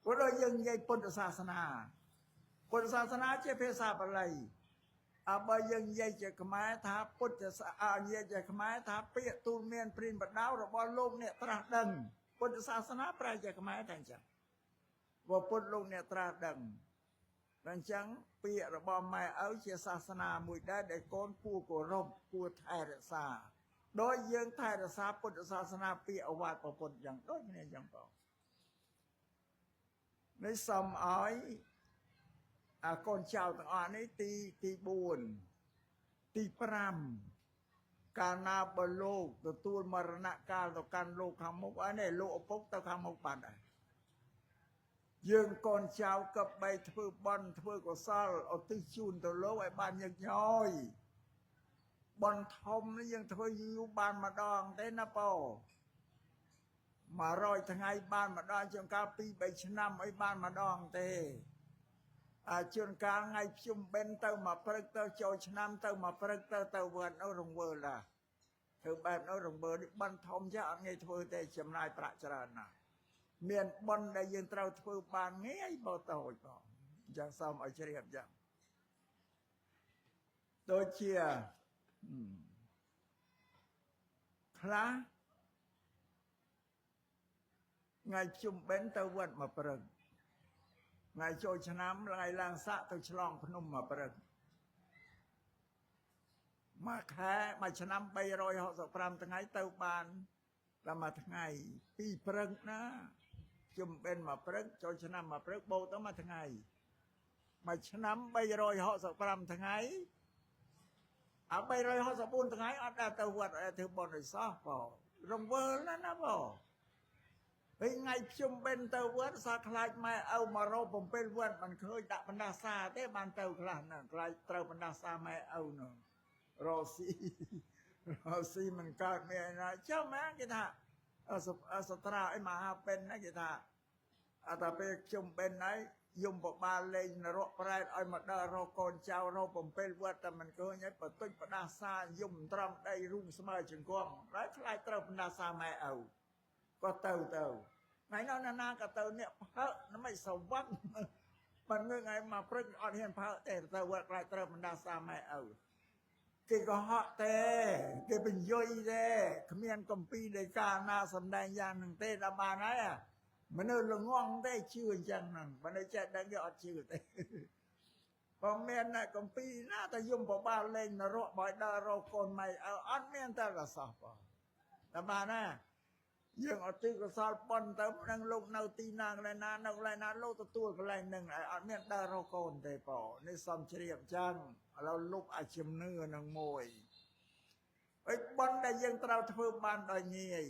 ព្រោះយើងនិយាយពុទ្ធសាសនាពុទ្ធសាសនាជាភាសាបាលីអើបើយើងនិយាយជាខ្មែរថាពុទ្ធសាសនានិយាយជាខ្មែរថាពាក្យទូលមានព្រិនបដៅរបស់លោកអ្នកត្រាស់ដឹងពុទ្ធសាសនាប្រែជាខ្មែរតែអញ្ចឹងបើពុទ្ធលោកអ្នកត្រាស់ដឹង ដល់អញ្ចឹងពាក្យរបស់ម៉ែឪជាសាសនាមួយដែរដែលកូនគួរគោរពគួរថែរក្សាដោយយើងថែរក្សាពុទ្ធសាសនាពាក្យអវាទប្រពុតយ៉ាងដូចគ្នាអញ្ចឹងបងនេះសូមឲ្យអាកូនចៅទាំងអស់នេះទី4ទី5កាលណាបើលោកទទួលមរណកាលទៅកាន់លោកខាងមុខអីនេះលោកឪពុកទៅខាងមុខបាត់ហើយយើងកូនចៅកបីធ្វើបន់ធ្វើកុសលឧទ្ទិសជូនទៅលោកឲ្យបានញឹកញយបន់ធំនេះយើងធ្វើយូរបានម្ដងទេណាប៉100ថ្ងៃបានម្ដងជួនកាល2 3ឆ្នាំអីបានម្ដងទេអាជួនកាលថ្ងៃភ្ជុំបិណ្ឌទៅមកព្រឹកទៅចូលឆ្នាំទៅមកព្រឹកទៅទៅវត្តនោះរង្វើលដែរធ្វើបែបនោះរង្វើនេះបន់ធំចាស់អត់ងាយធ្វើទេចំណាយប្រាក់ច្រើនណាស់មានបន់ដែលយើងត្រូវធ្វើបានងាយបើតូចបងអញ្ចឹងសូមឲ្យជ្រាបអញ្ចឹងដូចជាខ្លះថ្ងៃភ្ជុំបិណ្ឌទៅវត្តមកព្រឹកថ្ងៃចូលឆ្នាំថ្ងៃឡើងស័កទៅឆ្លងភ្នំមកព្រឹកមួយខែមួយឆ្នាំ365ថ្ងៃទៅបានតែមួយថ្ងៃពីរព្រឹកណាជុំបិណ្ឌមកព្រឹកចូលឆ្នាំមកព្រឹកបូកទៅមួយថ្ងៃមួយឆ្នាំ365ថ្ងៃអា364ថ្ងៃអត់ដែលទៅវត្តអត់ធ្វើបុណ្យឲ្យសោះបងរង្វើលណាស់ណាបងពេលថ្ងៃភ្ជុំបិណ្ឌទៅវត្តសាខ្លាចម៉ែឪមករក7វត្តមិនឃើញដាក់បណ្ដាសាទេបានទៅខ្លះហ្នឹងខ្លាចត្រូវបណ្ដាសាម៉ែឪនោះរកស៊ីរកស៊ីមិនកើតមានណាចាំម៉ែគេថាសត្រាអីមហាបិណ្ឌណាគេថាអត់តែពេលភ្ជុំបិណ្ឌហើយយំបបាលលេងនរកប្រែតឲ្យមកដល់រកកូនចៅរក7វត្តតែមិនឃើញហើយបន្ទុចផ្ដាសាយំត្រង់ដីរូងស្មើជង្គង់ហើយខ្លាចត្រូវបណ្ដាសាម៉ែឪក៏ទៅទៅថ្ងៃនោះណាណាក៏ទៅអ្នកផើមិនសវឹងមិនងើថ្ងៃមកព្រឹកអត់ហ៊ានផើទេទៅវត្តខ្លាចត្រូវបណ្ដាសាម៉ែឪគេក៏ហក់ទេគេបញ្យយទេគ្មានកម្ពីដីកាណាសំដែងយ៉ាងនឹងទេដល់បានហើយមនុស្សល្ងងទេជឿអញ្ចឹងហ្នឹងមនុស្សចេះដឹងគេអត់ជឿទេបើមានតែកម្ពីណាតែយំបបាលលេងនរកបើដល់រកកូនម៉ែឪអត់មានតែរសោះបងតែបានណាយើងអត់ទិកុសលប៉ុនទៅនឹងលោកនៅទីណាកន្លែងណានៅកន្លែងណាលោកទទួលកន្លែងនឹងអត់មានដើររកកូនទេបងនេះសំជ្រាបអញ្ចឹងឥឡូវលុបអាជំនឿនឹងមួយអីប៉ុនដែលយើងត្រូវធ្វើបានដោយងាយ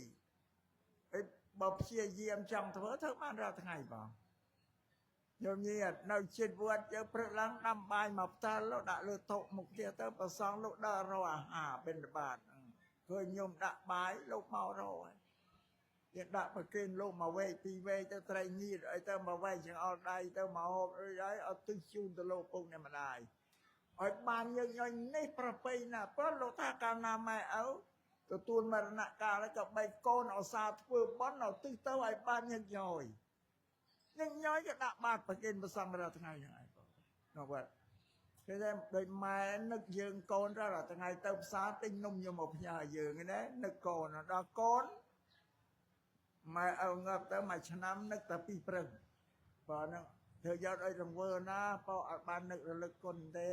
អីបើព្យាយាមចង់ធ្វើធ្វើបានរាល់ថ្ងៃបងញោមញាតនៅចិត្តវត្តយើងព្រឹកឡើងដាំបាយមកផ្តាល់លោកដាក់លើតុមុខទៀតទៅប្រសងលោកដើររកអាហារបិណ្ឌបាតឃើញញោមដាក់បាយលោកមករកហើយគេដាក់ប្រគេនលោកមកវែកពីរវែកទៅត្រីញៀតអីទៅមកវែកចង្អុលដៃទៅមកហូបអីហើយអត់ទិសជូនទៅលោកពុកអ្នកម្ដាយឲ្យបានយើងញយនេះប្រពៃណាព្រោះលោកថាកាលណាម៉ែឪទទួលមរណកាលហើយក៏បីកូនឧស្សាហ៍ធ្វើបុណ្យឲ្យទិសទៅឲ្យបានញឹកញយញឹកញយក៏ដាក់បាតប្រគេនប្រសង់រាល់ថ្ងៃហ្នឹងឯងបងនៅវត្តគេថាដូចម៉ែនឹកយើងកូនរាល់ថ្ងៃទៅផ្សារទិញនំយកមកផ្ញើយើងណានឹកកូនដល់កូនម៉ែឪងាប់ទៅមួយឆ្នាំនឹកតែពីរព្រឹកបើហ្នឹងធ្វើយកឲ្យរង្វើណាបើអត់បាននឹករលឹកគុណទេ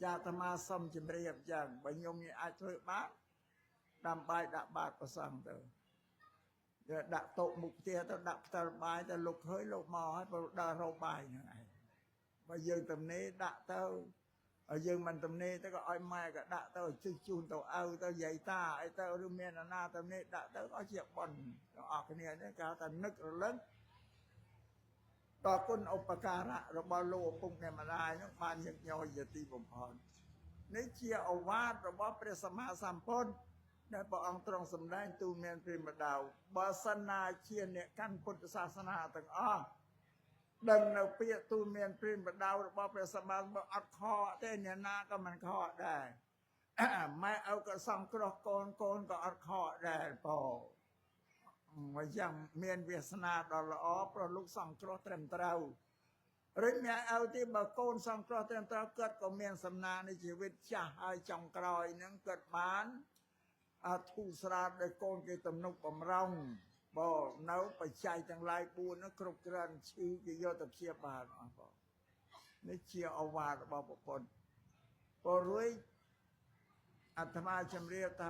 ចាអាត្មាសុំជម្រាបអញ្ចឹងបើញោមអាចធ្វើបានដាំបាយដាក់បាតប្រសង់ទៅដាក់តុមុខផ្ទះទៅដាក់ផ្តិលបាយទៅលោកឃើញលោកមកហើយបើដល់រកបាយហ្នឹងឯងបើយើងទំនេរដាក់ទៅឲ្យយើងមិនទំនេរទៅក៏ឲ្យម៉ែក៏ដាក់ទៅជិះជូនទៅឪទៅយាយតាអីទៅឬមានអាណាទំនេរដាក់ទៅក៏ជាបុណ្យទាំងអស់គ្នានេះគេហៅថានឹករលឹកតគុណឧបការៈរបស់លោកឪពុកអ្នកម្ដាយនោះបានញឹកញយជាទីបំផុតនេះជាឱវាទរបស់ព្រះសម្មាសម្ពុទ្ធដែលព្រះអង្គទ្រង់សម្ដែងទូមានព្រះម្ដៅបើសិនណាជាអ្នកកាន់ពុទ្ធសាសនាទាំងអស់ដឹងនៅពាក្យទូមានព្រះម្ដៅរបស់ព្រះសម្មាសម្ពុទ្ធអត់ខកទេអ្នកណាក៏មិនខកដែរម៉ែឪក៏សង្គ្រោះកូនកូនក៏អត់ខកដែរបងមកយ៉ាងមានវាសនាដ៏ល្អប្រលោកសង្គ្រោះត្រឹមត្រូវឬម៉ែឪទីបើកូនសង្គ្រោះត្រឹមត្រូវគាត់ក៏មានសំណាងនៃជីវិតចាស់ហើយចុងក្រោយហ្នឹងគាត់បានអធូស្រាលដោយកូនគេទំនុកបំរុងបងនៅបច្ច័យទាំងឡាយ4នោះគ្រប់គ្រាន់ឈឺគេយកទៅព្យាបាលអស់បង នេះជាអវាទរបស់ពុទ្ធពលរួយអាត្មាជម្រាបថា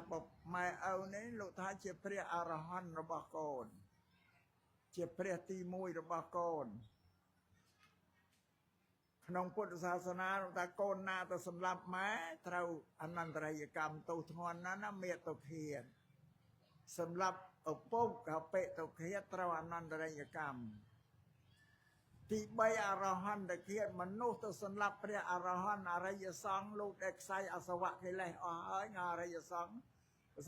ម៉ែឪនេះលោកថាជាព្រះអរហន្តរបស់កូនជាព្រះទី1របស់កូនក្នុងពុទ្ធសាសនាលោកថាកូនណាទៅសម្លាប់ម៉ែត្រូវអនន្តរិយកម្មទោសធ្ងន់ណាស់ណាមេតុឃាតសម្លាប់ឪពុកកបិតុឃាតត្រូវអនន្តរិយកម្មទី3អរហន្តឃាតមនុស្សទៅសម្លាប់ព្រះអរហន្តអរិយសង្ឃលោកដែលខ្សែអសវៈកិលេសអស់ហើយអរិយសង្ឃ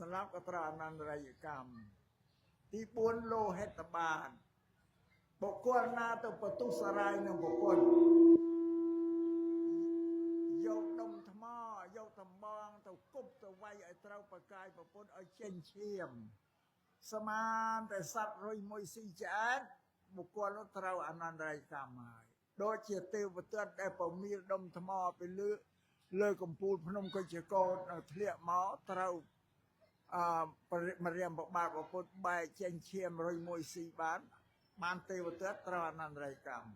សម្លាប់ក៏ត្រូវអនន្តរិយកម្មទី4លោហិតបាតបុគ្គលណាទៅបន្ទុះសារាយនឹងបុគ្គលយកដុំថ្មយកតំបងទៅគប់ទៅវាយឲ្យត្រូវប្រកាយប្រពន្ធឲ្យចេញឈាមស្មានតែសត្វរុយមួយស៊ីឆ្អែតបុគ្គលនោះត្រូវអនន្តរិយកម្មហើយដូចជាទេវទត្តដែលពមៀលដុំថ្មពីលើកំពូលភ្នំកុជកោធ្លាក់មកត្រូវមរាមបបាទពុទ្ធបែកចេញឈាមរុយមួយស៊ីបានទេវទត្តត្រូវអនន្តរិយកម្ម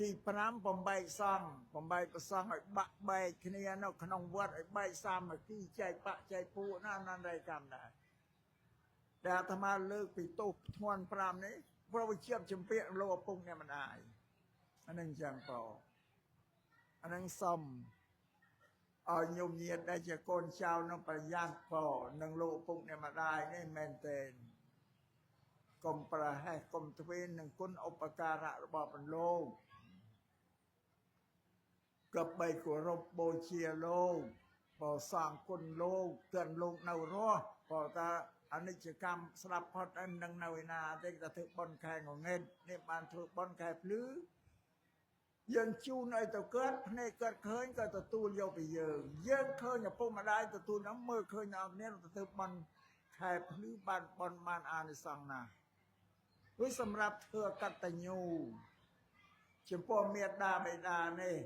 ទី5បំបែកសង្ឃបំបែកប្រសង្ឃឲ្យបាក់បែកគ្នានៅក្នុងវត្តឲ្យបែកសាមគ្គីចែកបាក់ចែកពួកណាអនន្តរិយកម្មដែរដែលអាត្មាលើកពីទោសធ្ងន់5នេះព្រោះវិជាចម្ពាកលោកឪពុកអ្នកម្ដាយអានឹងចឹងបងអានឹងសុំឲ្យញោមញាតដែលជាកូនចៅនឹងប្រយ័ត្នបងនឹងលោកឪពុកអ្នកម្ដាយនេះមែនទែនកុំប្រហែសកុំទ្វេនឹងគុណឧបការៈរបស់ប្រលោកក៏បីគោរពបូជាលោកបើសងគុណលោកកិនលោកនៅរស់បើតាអនិច្ចកម្មស្ដាប់ផុតអីមិនដឹងនៅឯណាទេតែធ្វើបុណ្យខែងងឹតនេះបានធ្វើបុណ្យខែភ្លឺយើងជូនឲ្យទៅកើតភ្នែកកើតឃើញក៏ទទួលយកពីយើងយើងឃើញឪពុកម្ដាយទទួលហ្នឹងមើលឃើញអ្នកគ្នាទៅធ្វើបុណ្យខែភ្លឺបានបុណ្យបានអានិសង្សណាវាសម្រាប់ធ្វើកតញ្ញូចំពោះមេដាបិតានេះ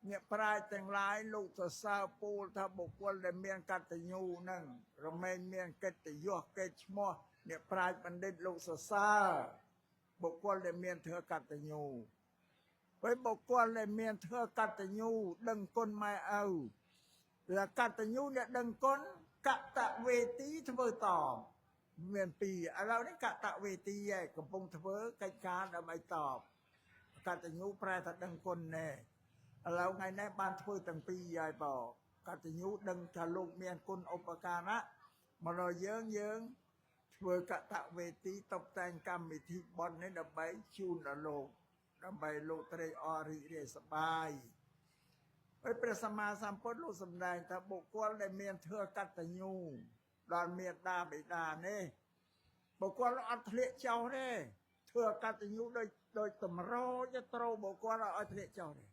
អ្នកប្រាជ្ញទាំងឡាយលោកសរសើរពូលថាបុគ្គលដែលមានកតញ្ញូនឹងរមែងមានកិត្តិយសកេរ្តិ៍ឈ្មោះអ្នកប្រាជ្ញបណ្ឌិតលោកសរសើរបុគ្គលដែលមានធ្វើកតញ្ញូហើយបុគ្គលដែលមានធ្វើកតញ្ញូដឹងគុណម៉ែឪและកតញ្ញូអ្នកដឹងគុណកតវេទីធ្វើតបមានពីរឥឡូវនេះកតវេទីឯងកំពុងធ្វើកិច្ចការដើម្បីតបកតញ្ញូប្រែថាដឹងគុណណែឥឡូវថ្ងៃនេះបានធ្វើទាំងពីរហើយបងកតញ្ញូដឹងថាលោកមានគុណឧបការៈមកដល់យើងយើងធ្វើកតវេទីតុបតែងកម្មវិធីបុណ្យនេះដើម្បីជូនដល់លោកដើម្បីលោកត្រេកអររីករាយសប្បាយហើយព្រះសម្មាសម្ពុទ្ធលោកសម្ដែងថាបុគ្គលដែលមានធ្វើកតញ្ញូដល់មេដាបិតានេះបុគ្គលអត់ធ្លាក់ចោលទេធ្វើកតញ្ញូដោយតម្រចត្រូវបុគ្គលឲ្យធ្លាក់ចោលទេ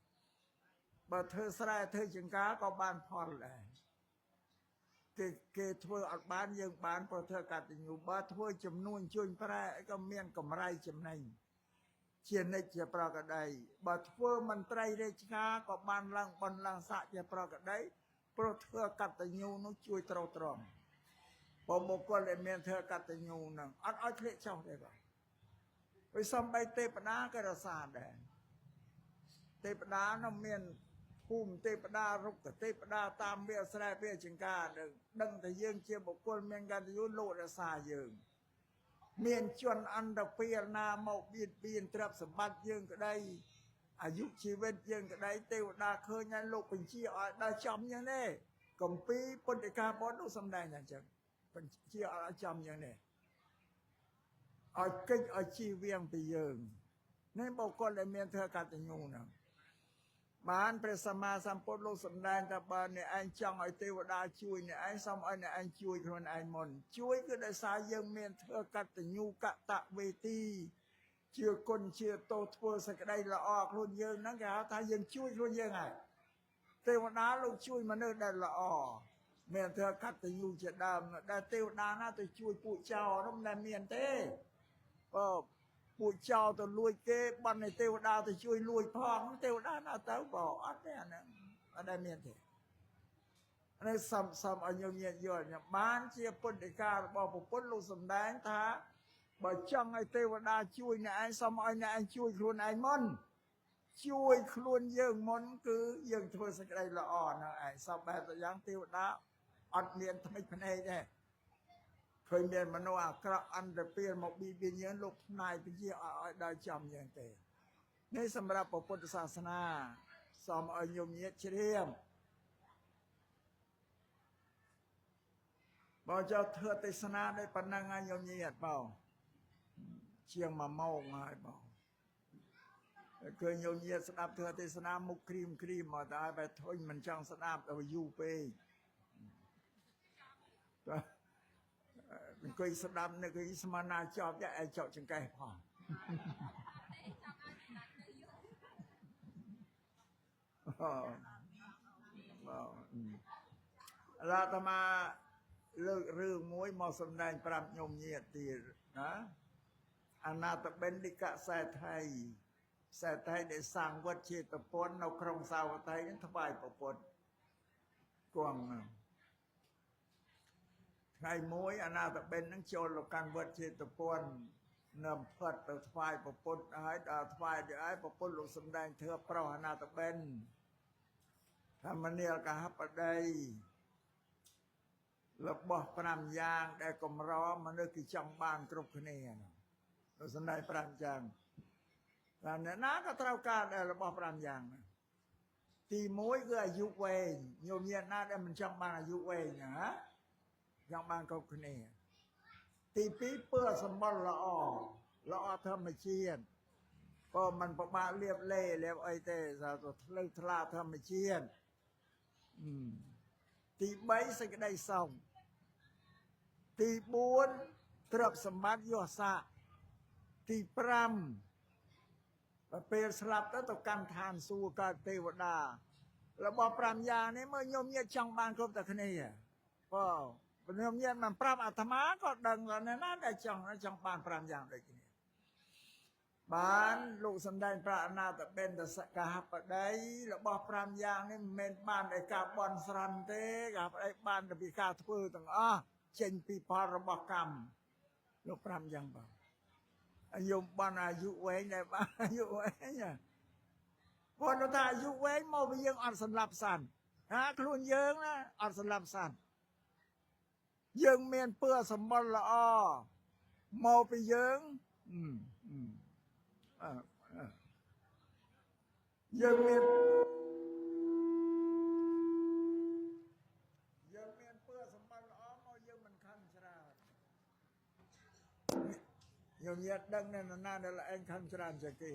បើធ្វើស្រែធ្វើចង្ការក៏បានផលដែរគេធ្វើអត់បានយើងបានព្រោះធ្វើកតញ្ញូបើធ្វើចំនួនជួញប្រែក៏មានកម្រៃចំណេញជានិច្ចជាប្រកដីបើធ្វើមន្ត្រីរាជការក៏បានឡើងបុណ្យឡើងស័ក្តិជាប្រកដីព្រោះធ្វើកតញ្ញូនោះជួយត្រូវត្រង់បើបុគ្គលដែលមានធ្វើកតញ្ញូនឹងអត់ឲ្យធ្លាក់ចុះទេបាទព្រោះសំបីទេវតាក៏រសាដែរទេវតានោះមានភូមិទេវតារុក្ខទេវតាតាមវាស្រែវាចង្ការដឹងតែយើងជាបុគ្គលមានកតញ្ញូលោករសាយើងមានជនអន្តពាលណាមកបៀតបៀនទ្រព្យសម្បត្តិយើងក្តីអាយុជីវិតយើងក្តីទេវតាឃើញហើយលោកបញ្ជាឲ្យដល់ចំយ៉ាងនេះកំពីពុទ្ធិកាបទនោះសំដែងថាអញ្ចឹងបញ្ជាឲ្យចំយ៉ាងនេះឲ្យកិច្ចឲ្យជីវៀងពីយើងនេះបុគ្គលដែលមានធ្វើកតញ្ញូហ្នឹងបានព្រះសម្មាសម្ពុទ្ធលោកសម្ដែងថាបើអ្នកឯងចង់ឲ្យទេវតាជួយអ្នកឯងសូមឲ្យអ្នកឯងជួយខ្លួនឯងមុនជួយគឺដោយសារយើងមានធ្វើកតញ្ញូកតវេទីជាគុណជាទោសធ្វើសេចក្តីល្អខ្លួនយើងហ្នឹងគេហៅថាយើងជួយខ្លួនយើងហើយទេវតាលោកជួយមនុស្សដែលល្អមានធ្វើកតញ្ញូជាដើមដែលទេវតាណាទៅជួយពួកចោរនោះមិនដែលមានទេបើពួកចោរទៅលួចគេបាននៃទេវតាទៅជួយលួចផងទេវតាណាទៅបើអត់ទេអាហ្នឹងអត់ដែលមានទេនេះសំឲ្យញោមញាតិយល់បានជាពុទ្ធិការបស់ពុទ្ធលោកសម្ដែងថាបើចង់ឲ្យទេវតាជួយអ្នកឯងសូមឲ្យអ្នកឯងជួយខ្លួនឯងមុន ជួយខ្លួនយើងមុនគឺយើងធ្វើសេចក្តីល្អហ្នឹងឯងសពបែបយ៉ាងទេវតាអត់មានថ្មិចភ្នែកទេឃើញមានមនុស្សអាក្រក់អន្តពាលមកបៀតបៀនយើងលោកផ្នែកពជាអត់ឲ្យដល់ចំយើងទេនេះសម្រាប់ពុទ្ធសាសនាសូមឲ្យញោមញាតជ្រាបបើចោធ្វើទេសនាដោយប៉ុណ្ណឹងហើយញោមញាតបងជាង1ម៉ោងហើយបងឃើញញោមញាតស្ដាប់ធ្វើទេសនាមុខក្រីមក្រីមមកតែបែធុញមិនចង់ស្ដាប់ទៅយូរពេកអង្គុយស្ដាប់នៅគឺស្មានណាជាប់តែឯងចောက်ចង្កេះផងបងអាត្មាលើករឿងមួយមកសម្ដែងប្រាប់ញោមញាតទៀតណាអនាថបណ្ឌិកសេដ្ឋីសេដ្ឋីដែលសាងវត្តចេតពុននៅក្រុងសាវត្ថីនឹងថ្វាយព្រះពុទ្ធគង់ថ្ងៃមួយអនាថបណ្ឌនឹងចូលទៅកាន់វត្តចេតពុននឹមផិតទៅថ្វាយព្រះពុទ្ធហើយដល់ថ្វាយទៅហើយព្រះពុទ្ធលោកសម្ដែងធម៌ប្រោសអនាថបណ្ឌធម្មនាលកហបតីរបស់5យ៉ាងដែលកម្រមនុស្សគេចង់បានគ្រប់គ្នាលោកសម្ដែង5យ៉ាងតែអ្នកណាក៏ត្រូវការដែលរបស់5យ៉ាងទី1គឺអាយុវែងញោមញាតណាដែលមិនចង់បានអាយុវែងណាចង់បានគ្រប់គ្នាទី2ពើសម្បត្តិល្អល្អធម្មជាតិក៏មិនពិបាកលៀបលេលៀបអីទេថាទៅធ្លឺថ្លាធម្មជាតិទី3សេចក្តីសុខទី4ទ្រព្យសម្បត្តិយស័ក្តិទី5ពេលស្លាប់ទៅកាន់ឋានសួគ៌កើតទេវតារបស់5យ៉ាងនេះមើលញោមញាតចង់បានគ្រប់តែគ្នាបងញោមញាតមិនប្រាប់អាត្មាក៏ដឹងដែរណាដែលចង់បាន5យ៉ាងដូចគ្នាបានលោកសម្ដែងប្រាអនាថបណ្ឌសកហបតីរបស់5យ៉ាងនេះមិនមែនបានដោយការបន់ស្រន់ទេកហបតីបានតែពីការធ្វើទាំងអស់ចេញពីផលរបស់កម្មលោក5យ៉ាងបងអាយុបានអាយុវែងដែរបានអាយុវែងគាត់ថាអាយុវែងមកពីយើងអត់សម្លាប់សត្វណាខ្លួនយើងណាអត់សម្លាប់សត្វយើងមានពើសម្បត្តិល្អមកពីយើងយើងមានពើសម្បត្តិល្អមកយើងមិនខឹងច្រើនញោមញាតដឹងណាណាដែលឯងខឹងច្រើនជាងគេ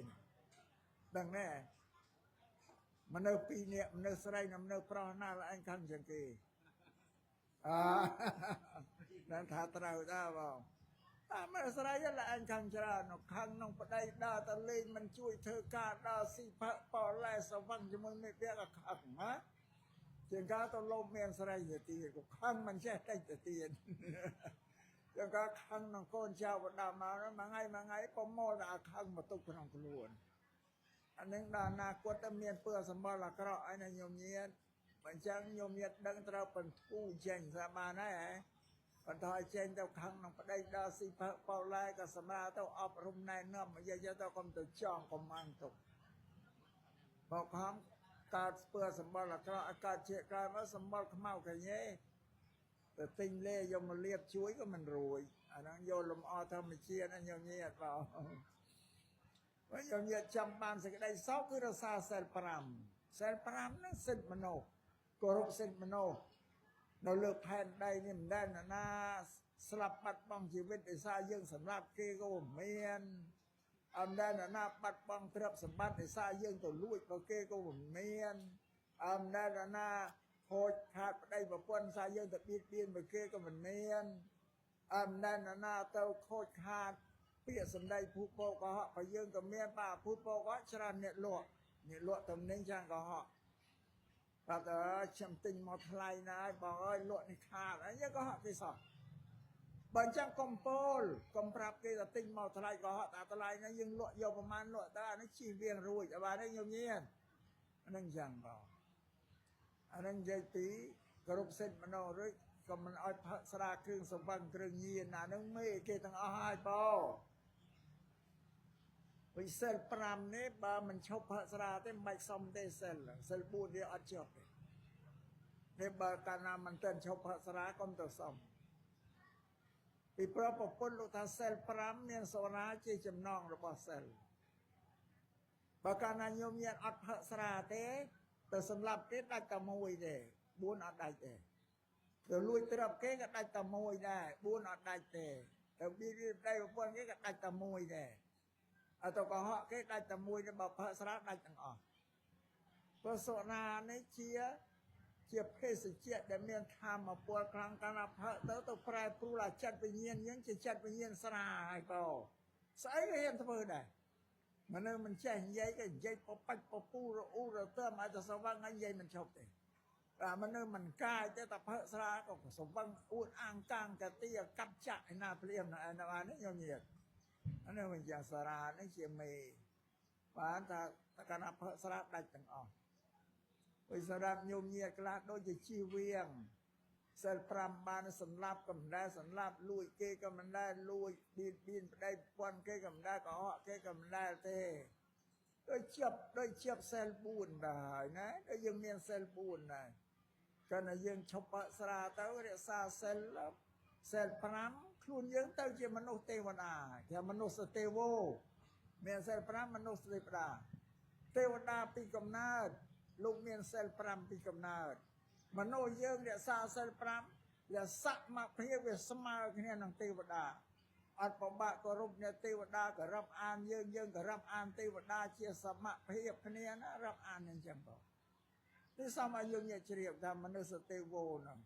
ដឹងណែមនុស្សពីរនាក់មនុស្សស្រីនិងមនុស្សប្រុសណាឯងខឹងជាងគេអើនឹងថាត្រូវតើបងតាមមនុស្សស្រីឯងខឹងច្រើនខឹងក្នុងប្តីដើរទៅលេងមិនជួយធ្វើការដើរស៊ីផឹកប៉ឡែសវឹងជាមួយមេភៈក៏ខឹងណាជាងការទៅលោកមានស្រីទៅទៀតក៏ខឹងមិនចេះតិចទៅទៀតជាងការខឹងក្នុងកូនចៅបដាមកមួយថ្ងៃមួយថ្ងៃប្រមូលតែខឹងមកទុកក្នុងខ្លួនអានឹងដល់អនាគតតែមានពើសម្បត្តិអាក្រក់ឯណាញោមញាតបើអញ្ចឹងញោមញាតដឹងត្រូវបន្ធូរចេញស្រាប់បានហើយបន្ថយចេញទៅខឹងនឹងប្តីដល់ស៊ីផឹកប៉ឡែក៏សម្រាប់ទៅអប់រំណែនាំនិយាយទៅកុំទៅចងកុំអានទុកមកខំកើតស្ពើសម្បត្តិអាក្រក់កើតជាកើតមកសម្បត្តិខ្មៅកញ៉េទៅទិញលេយកមកលៀបជួយក៏មិនរួចអាហ្នឹងយកលំអធម្មជាតិណាញោមញាតបងបើញោមញាតចាំបានសេចក្តីសោកគឺរក្សាសិល5សិល5ហ្នឹងសិទ្ធិមនុស្សគោរពសិទ្ធិមនុស្សនៅលើផែនដីនេះមិនដែលណាស្លាប់បាត់បង់ជីវិតដោយសារយើងសម្រាប់គេក៏មិនមានអត់ដែលណាបាត់បង់ទ្រព្យសម្បត្តិដោយសារយើងទៅលួចរបស់គេក៏មិនមានអត់ដែលណាខូចខាតប្តីប្រពន្ធសារយើងទៅបៀតបៀនរបស់គេក៏មិនមានអត់ដែលណាទៅខូចខាតពាក្យសម្ដីភូតបោកកុហកបើយើងក៏មានបាភូតបោកកុហកច្រើនអ្នកលក់អ្នកលក់តំណែងច្រើនកុហកបាទអើខ្ញុំទិញមកថ្លៃណាស់បងអើយលក់នេះខាតអីយើងក៏ហក់គេសោះបើអញ្ចឹងកុំពោលកុំប្រាប់គេថាទិញមកថ្លៃក៏ហក់តែថ្លៃហ្នឹងយើងលក់យកប្រមាណលក់តើអានេះជិះវៀងរួចបាទនេះញោមញាតអាហ្នឹងអញ្ចឹងបងអាហ្នឹងនិយាយពីគោរពសិទ្ធិមនុស្សរួចក៏មិនឲ្យផឹកស្រាគ្រឿងសង្វឹងគ្រឿងញៀនអាហ្នឹងមេគេទាំងអស់ហើយបង វិសិល5នេះបើមិនឈប់ផឹកស្រាទេមិនបាច់សុំទេសិលសិល4វាអត់ជាប់ទេនេះបើកាលណាមិនទាន់ឈប់ផឹកស្រាកុំទៅសុំពីព្រោះប្រពន្ធលោកថាសិល5មានសូរាជាចំណងរបស់សិលបើកាលណាញោមញាតអត់ផឹកស្រាទេទៅសម្លាប់គេដាច់តែមួយទេ4អត់ដាច់ទេទៅលួចទ្រព្យគេក៏ដាច់តែមួយដែរ4អត់ដាច់ទេទៅបៀតបៀនប្តីប្រពន្ធគេក៏ដាច់តែមួយដែរអត់ទៅកុហកគេដាច់តែមួយទេបើផឹកស្រាដាច់ទាំងអស់ព្រោះសុរានេះជាភេសជ្ជៈដែលមានធម៌ពលខ្លាំងកាលណាផឹកទៅទៅប្រែប្រួលអាចិត្តវិញ្ញាណយើងជាចិត្តវិញ្ញាណស្រាហើយបងស្អីក៏ហ៊ានធ្វើដែរមនុស្សមិនចេះនិយាយក៏និយាយពបាច់ពពូរអ៊ូរទៅមកទៅសវឹងហើយនិយាយមិនឈប់ទេអាមនុស្សមិនកាយទេតែផឹកស្រាក៏សវឹងអួតអាងកាងកាទីកាប់ចាក់ឯណាភ្លាមណាឯណានេះញញៀតអានេះវិញយ៉ាងសារ៉ានេះជាមេបានថាកាលណាផឹកស្រាដាច់ទាំងអស់ព្រោះសម្រាប់ញោមញាតខ្លះដូចជាជីវៀងសិល5បានសម្លាប់ក៏មិនដែរសម្លាប់លួចគេក៏មិនដែរលួចបៀតបៀនប្តីប្រពន្ធគេក៏មិនដែរកុហកគេក៏មិនដែរទេដូចជាប់សិល4ដែរហើយណាដូចយើងមានសិល4ដែរកាលណាយើងឈប់ផឹកស្រាទៅរក្សាសិលសិល5ខ្លួនយើងទៅជាមនុស្សទេវតាគេមនុស្សទេវោមានសិល5មនុស្សទេវតាទេវតាពីកំណើតលោកមានសិល5ពីកំណើតមនុស្សយើងរក្សាសិល5វាសមភាពវាស្មើគ្នានឹងទេវតាអត់ពិបាកគោរពអ្នកទេវតាក៏រាប់អានយើងយើងក៏រាប់អានទេវតាជាសមភាពគ្នាណារាប់អានអញ្ចឹងបងនេះសមឲ្យយើងញាក់ជ្រាបថាមនុស្សទេវោហ្នឹង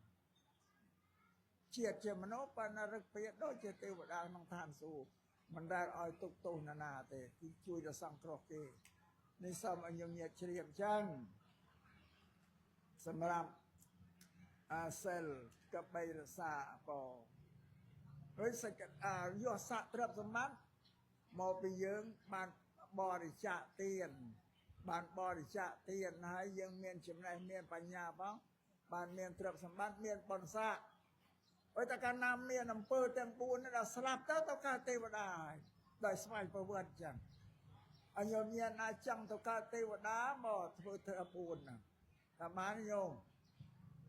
ជាតិជាមនុស្សប៉ុន្តែរឹកព្រាដូចជាទេវតាក្នុងឋានសួគ៌មិនដែលឲ្យទុកទោសនរណាទេគឺជួយដល់សង្គ្រោះគេនេះសមឲ្យយើងញាក់ជ្រាបអញ្ចឹងសម្រាប់អាសិលកបីរសាបងហើយសច្ចអាយោស័កទ្រព្យសម្បត្តិមកពីយើងបានបរិច្ចាគទានបានបរិច្ចាគទានហើយយើងមានចំណេះមានបញ្ញាផងបានមានទ្រព្យសម្បត្តិមានបុណ្យស័ក្តិហើយតែកាលណាមានអំពើទាំង4នេះដល់ស្លាប់ទៅទៅកើតទេវតាហើយដោយស្វ័យប្រវត្តិចឹងអញញោមញាតណាចង់ទៅកើតទេវតាមកធ្វើធ្វើ4ហ្នឹងតែបានញោម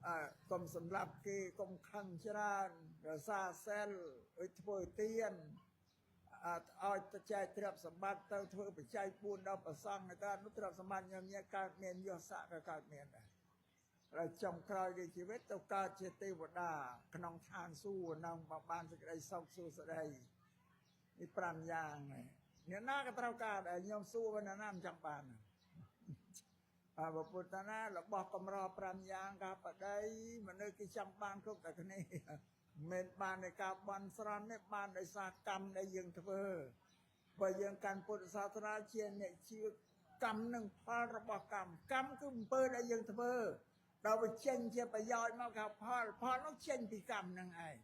អើកុំសម្លាប់គេកុំខឹងច្រើនរសាសិលឲ្យធ្វើទានឲ្យទៅចែកទ្រព្យសម្បត្តិទៅធ្វើបច្ច័យ4ដល់ប្រសង់ទៅនោះទ្រព្យសម្បត្តិញោមញាតកើតមានយស័កក៏កើតមានដែរហើយចុងក្រោយនៃជីវិតទៅកើតជាទេវតាក្នុងឋានសួគ៌នឹងបានសេចក្តីសុខសួស្តីនេះ5យ៉ាងនេះអ្នកណាក៏ត្រូវការដែរញោមសួរអ្នកណាមិនចង់បានអើពុទ្ធណារបស់កម្រ5យ៉ាងកាបដីមនុស្សគេចង់បានគ្រប់តែគ្នាមិនបានในការបន់ស្រន់នេះបានដោយសារកម្មដែលយើងធ្វើបើយើងកាន់ពុទ្ធសាសនាជាអ្នកជឿកម្មនិងផលរបស់កម្មកម្មគឺអំពើដែលយើងធ្វើដល់វាចេញជាប្រយោជន៍មកគេផលផលនោះចេញពីកម្មនឹងឯង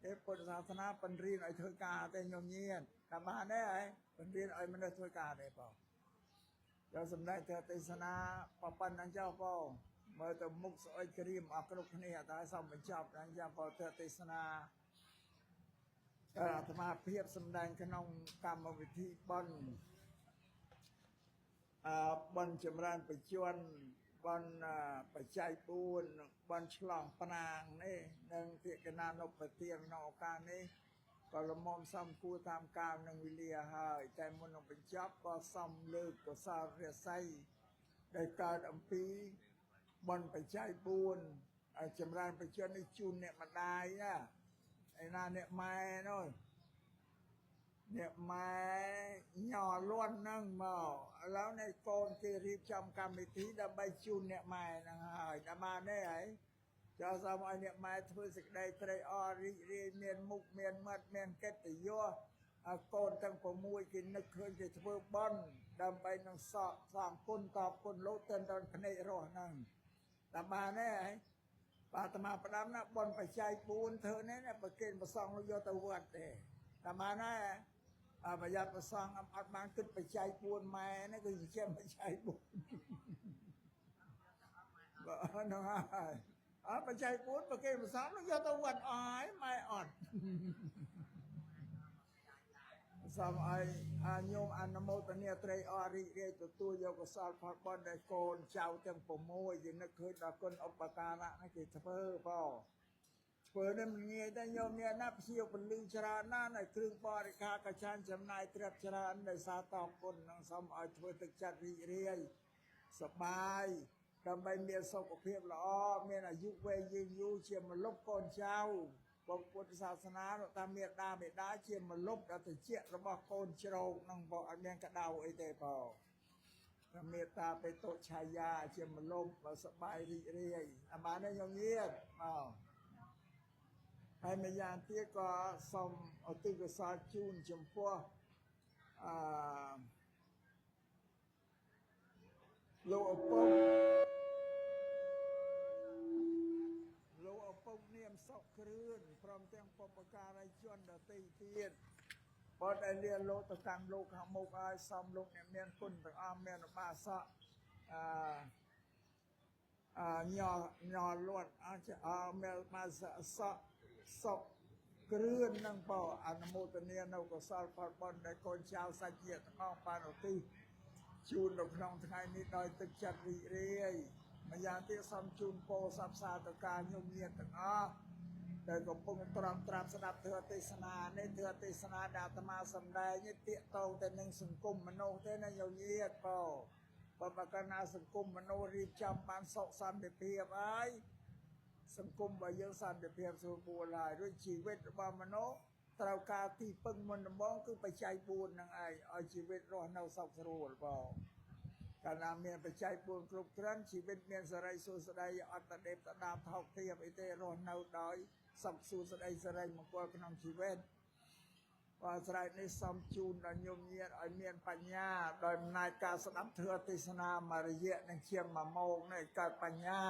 ទេពុទ្ធសាសនាបង្រៀនឲ្យធ្វើការទេញោមញាតតែបានទេហ៎បង្រៀនឲ្យមនុស្សធ្វើការទេបងចូលសម្ដែងទេសនាប៉ុណ្ណឹងចុះបងមើលទៅមុខស្អុយក្រៀមអស់គ្រប់គ្នាតែសូមបញ្ចប់ដល់យ៉ាងបងទេសនាអាត្មាភាពសម្ដែងក្នុងកម្មវិធីបុណ្យបុណ្យចម្រើនបច្ចុប្បន្នបុណ្យបច្ច័យ4បុណ្យឆ្លងប្រាងនេះនិងទាកណានុបទានក្នុងឱកាសនេះក៏លមមសំគួរតាមកាលនឹងវេលាហើយតែមុននឹងបញ្ចប់ក៏សំលើកកុសលរាសីដែលកើតអំពីបុណ្យបច្ច័យ4ចម្រើនបច្ចុប្បន្ននេះជូនអ្នកម្ដាយណាឯណាអ្នកម៉ែនោះអ្នកម៉ែញ័រលន់ហ្នឹងមកឥឡូវនេះកូនគេរៀបចំកម្មវិធីដើម្បីជូនអ្នកម៉ែហ្នឹងហើយតែបានទេហើយចូលសូមឲ្យអ្នកម៉ែធ្វើសេចក្តីត្រេកអររីករាយមានមុខមានមាត់មានកិត្តិយសកូនទាំង6គេនឹកឃើញគេធ្វើបុណ្យដើម្បីនឹងសកសងគុណតបគុណលោកទៅដល់ភ្នែករស់ហ្នឹងតែបានទេហើយបាទអាត្មាផ្ដាំណាបុណ្យបច្ច័យ4ធ្វើនេះណាប្រគេនប្រសងយកទៅវត្តទេតែបានហើយអប្រយ័ត្នប្រសងអត់បានគិតបច្ច័យ4ម៉ែនេះគឺចិញ្ចឹមបច្ច័យ4បើហ្នឹងហើយអត់បច្ច័យ4ប្រគេនប្រសងយកទៅវត្តអស់ហើយម៉ែអត់ សូមឲ្យអាញោមអនុមោទនាត្រេកអររីករាយទទួលយកកុសលផលបុណ្យដែលកូនចៅទាំង6គេនឹកឃើញដល់គុណឧបការៈនេះគេធ្វើបងធ្វើនេះមិនងាយទេញោមអ្នកណាព្យាពលឺច្រើនណាស់នៅគ្រឿងបរិខាកចានចំណាយត្រាប់ច្រើនដោយសារតបគុណនឹងសូមឲ្យធ្វើទឹកចិត្តរីករាយសប្បាយដើម្បីមានសុខភាពល្អមានអាយុវែងយឺនយូរជាមលុបកូនចៅបងពុទ្ធសាសនាតាមមេដាមេដាជាមលុបដល់តិចរបស់កូនជ្រោកនឹងបងអត់មានក្តៅអីទេបងមេត្តាបេតុឆាយាជាមលុបបើសប្បាយរីករាយអាបានទេញោមញាតមកហើយម្យ៉ាងទៀតក៏សូមឧទ្ទិសកុសលជូនចំពោះអឺលោកឪពុកលោកឪពុកនាមសុកគ្រឿនព្រមទាំងបុព្វការីជនដទៃទៀតបើដែលលាលោកទៅកាន់លោកខាងមុខឲ្យសំលោកអ្នកមានគុណទាំងអស់មានឧបាសកអឺអញញលួតអាចអមានឧបាសកសក់សុកគ្រឿននឹងបអនុមោទនានៅកុសលផលបុណ្យដែលកូនចៅសាច់ញាតិទាំងអស់បានឧទ្ទិសជូននៅក្នុងថ្ងៃនេះដោយទឹកចិត្តរីករាយម្យ៉ាងទៀតសូមជូនពរសព្វសាធុការញោមញាតិទាំងអស់ដែលកំពុងទ្រាំត្រាប់ស្ដាប់ធម៌ទេសនានេះធម៌ទេសនាដែលអាត្មាសម្ដែងនេះទាក់ទងទៅនឹងសង្គមមនុស្សទេណាញោមញាតិបើបើកាលណាសង្គមមនុស្សរៀបចំបានសុខសន្តិភាពហើយសង្គមរបស់យើងសន្តិភាពស្រួលបួលហើយរួចជីវិតរបស់មនុស្សត្រូវការទីពឹងមុនដំបូងគឺបច្ច័យ4ហ្នឹងឯងឲ្យជីវិតរស់នៅសុខស្រួលបងកាលណាមានបច្ច័យ4គ្រប់គ្រាន់ជីវិតមានសេរីសួស្តីអត់តដេបតដាបថោកទាបអីទេរស់នៅដោយសុខសួស្តីសេរីមង្គលក្នុងជីវិតបើស្រែកនេះសូមជូនដល់ញោមញាតិឲ្យមានបញ្ញាដោយអំណាចការស្ដាប់ធម៌ទេសនាមួយរយៈនឹងជាង1ម៉ោងនេះកើតបញ្ញា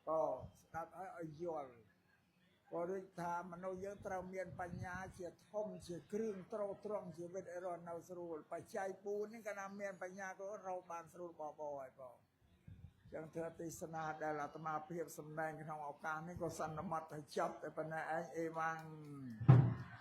ក៏ស្ដាប់ឲ្យឲ្យយល់ក៏ដូចថាមនុស្សយើងត្រូវមានបញ្ញាជាធំជាគ្រឿងទ្រទ្រង់ជីវិតឲ្យរស់នៅស្រួលបច្ច័យ4នេះកាលណាមានបញ្ញាក៏រកបានស្រួលបបហើយបងចឹងធម៌ទេសនាដែលអាត្មាភាពសម្ដែងក្នុងឱកាសនេះក៏សន្មត់ឲ្យចប់តែប៉ុណ្ណេះឯងអេវ៉ាំង។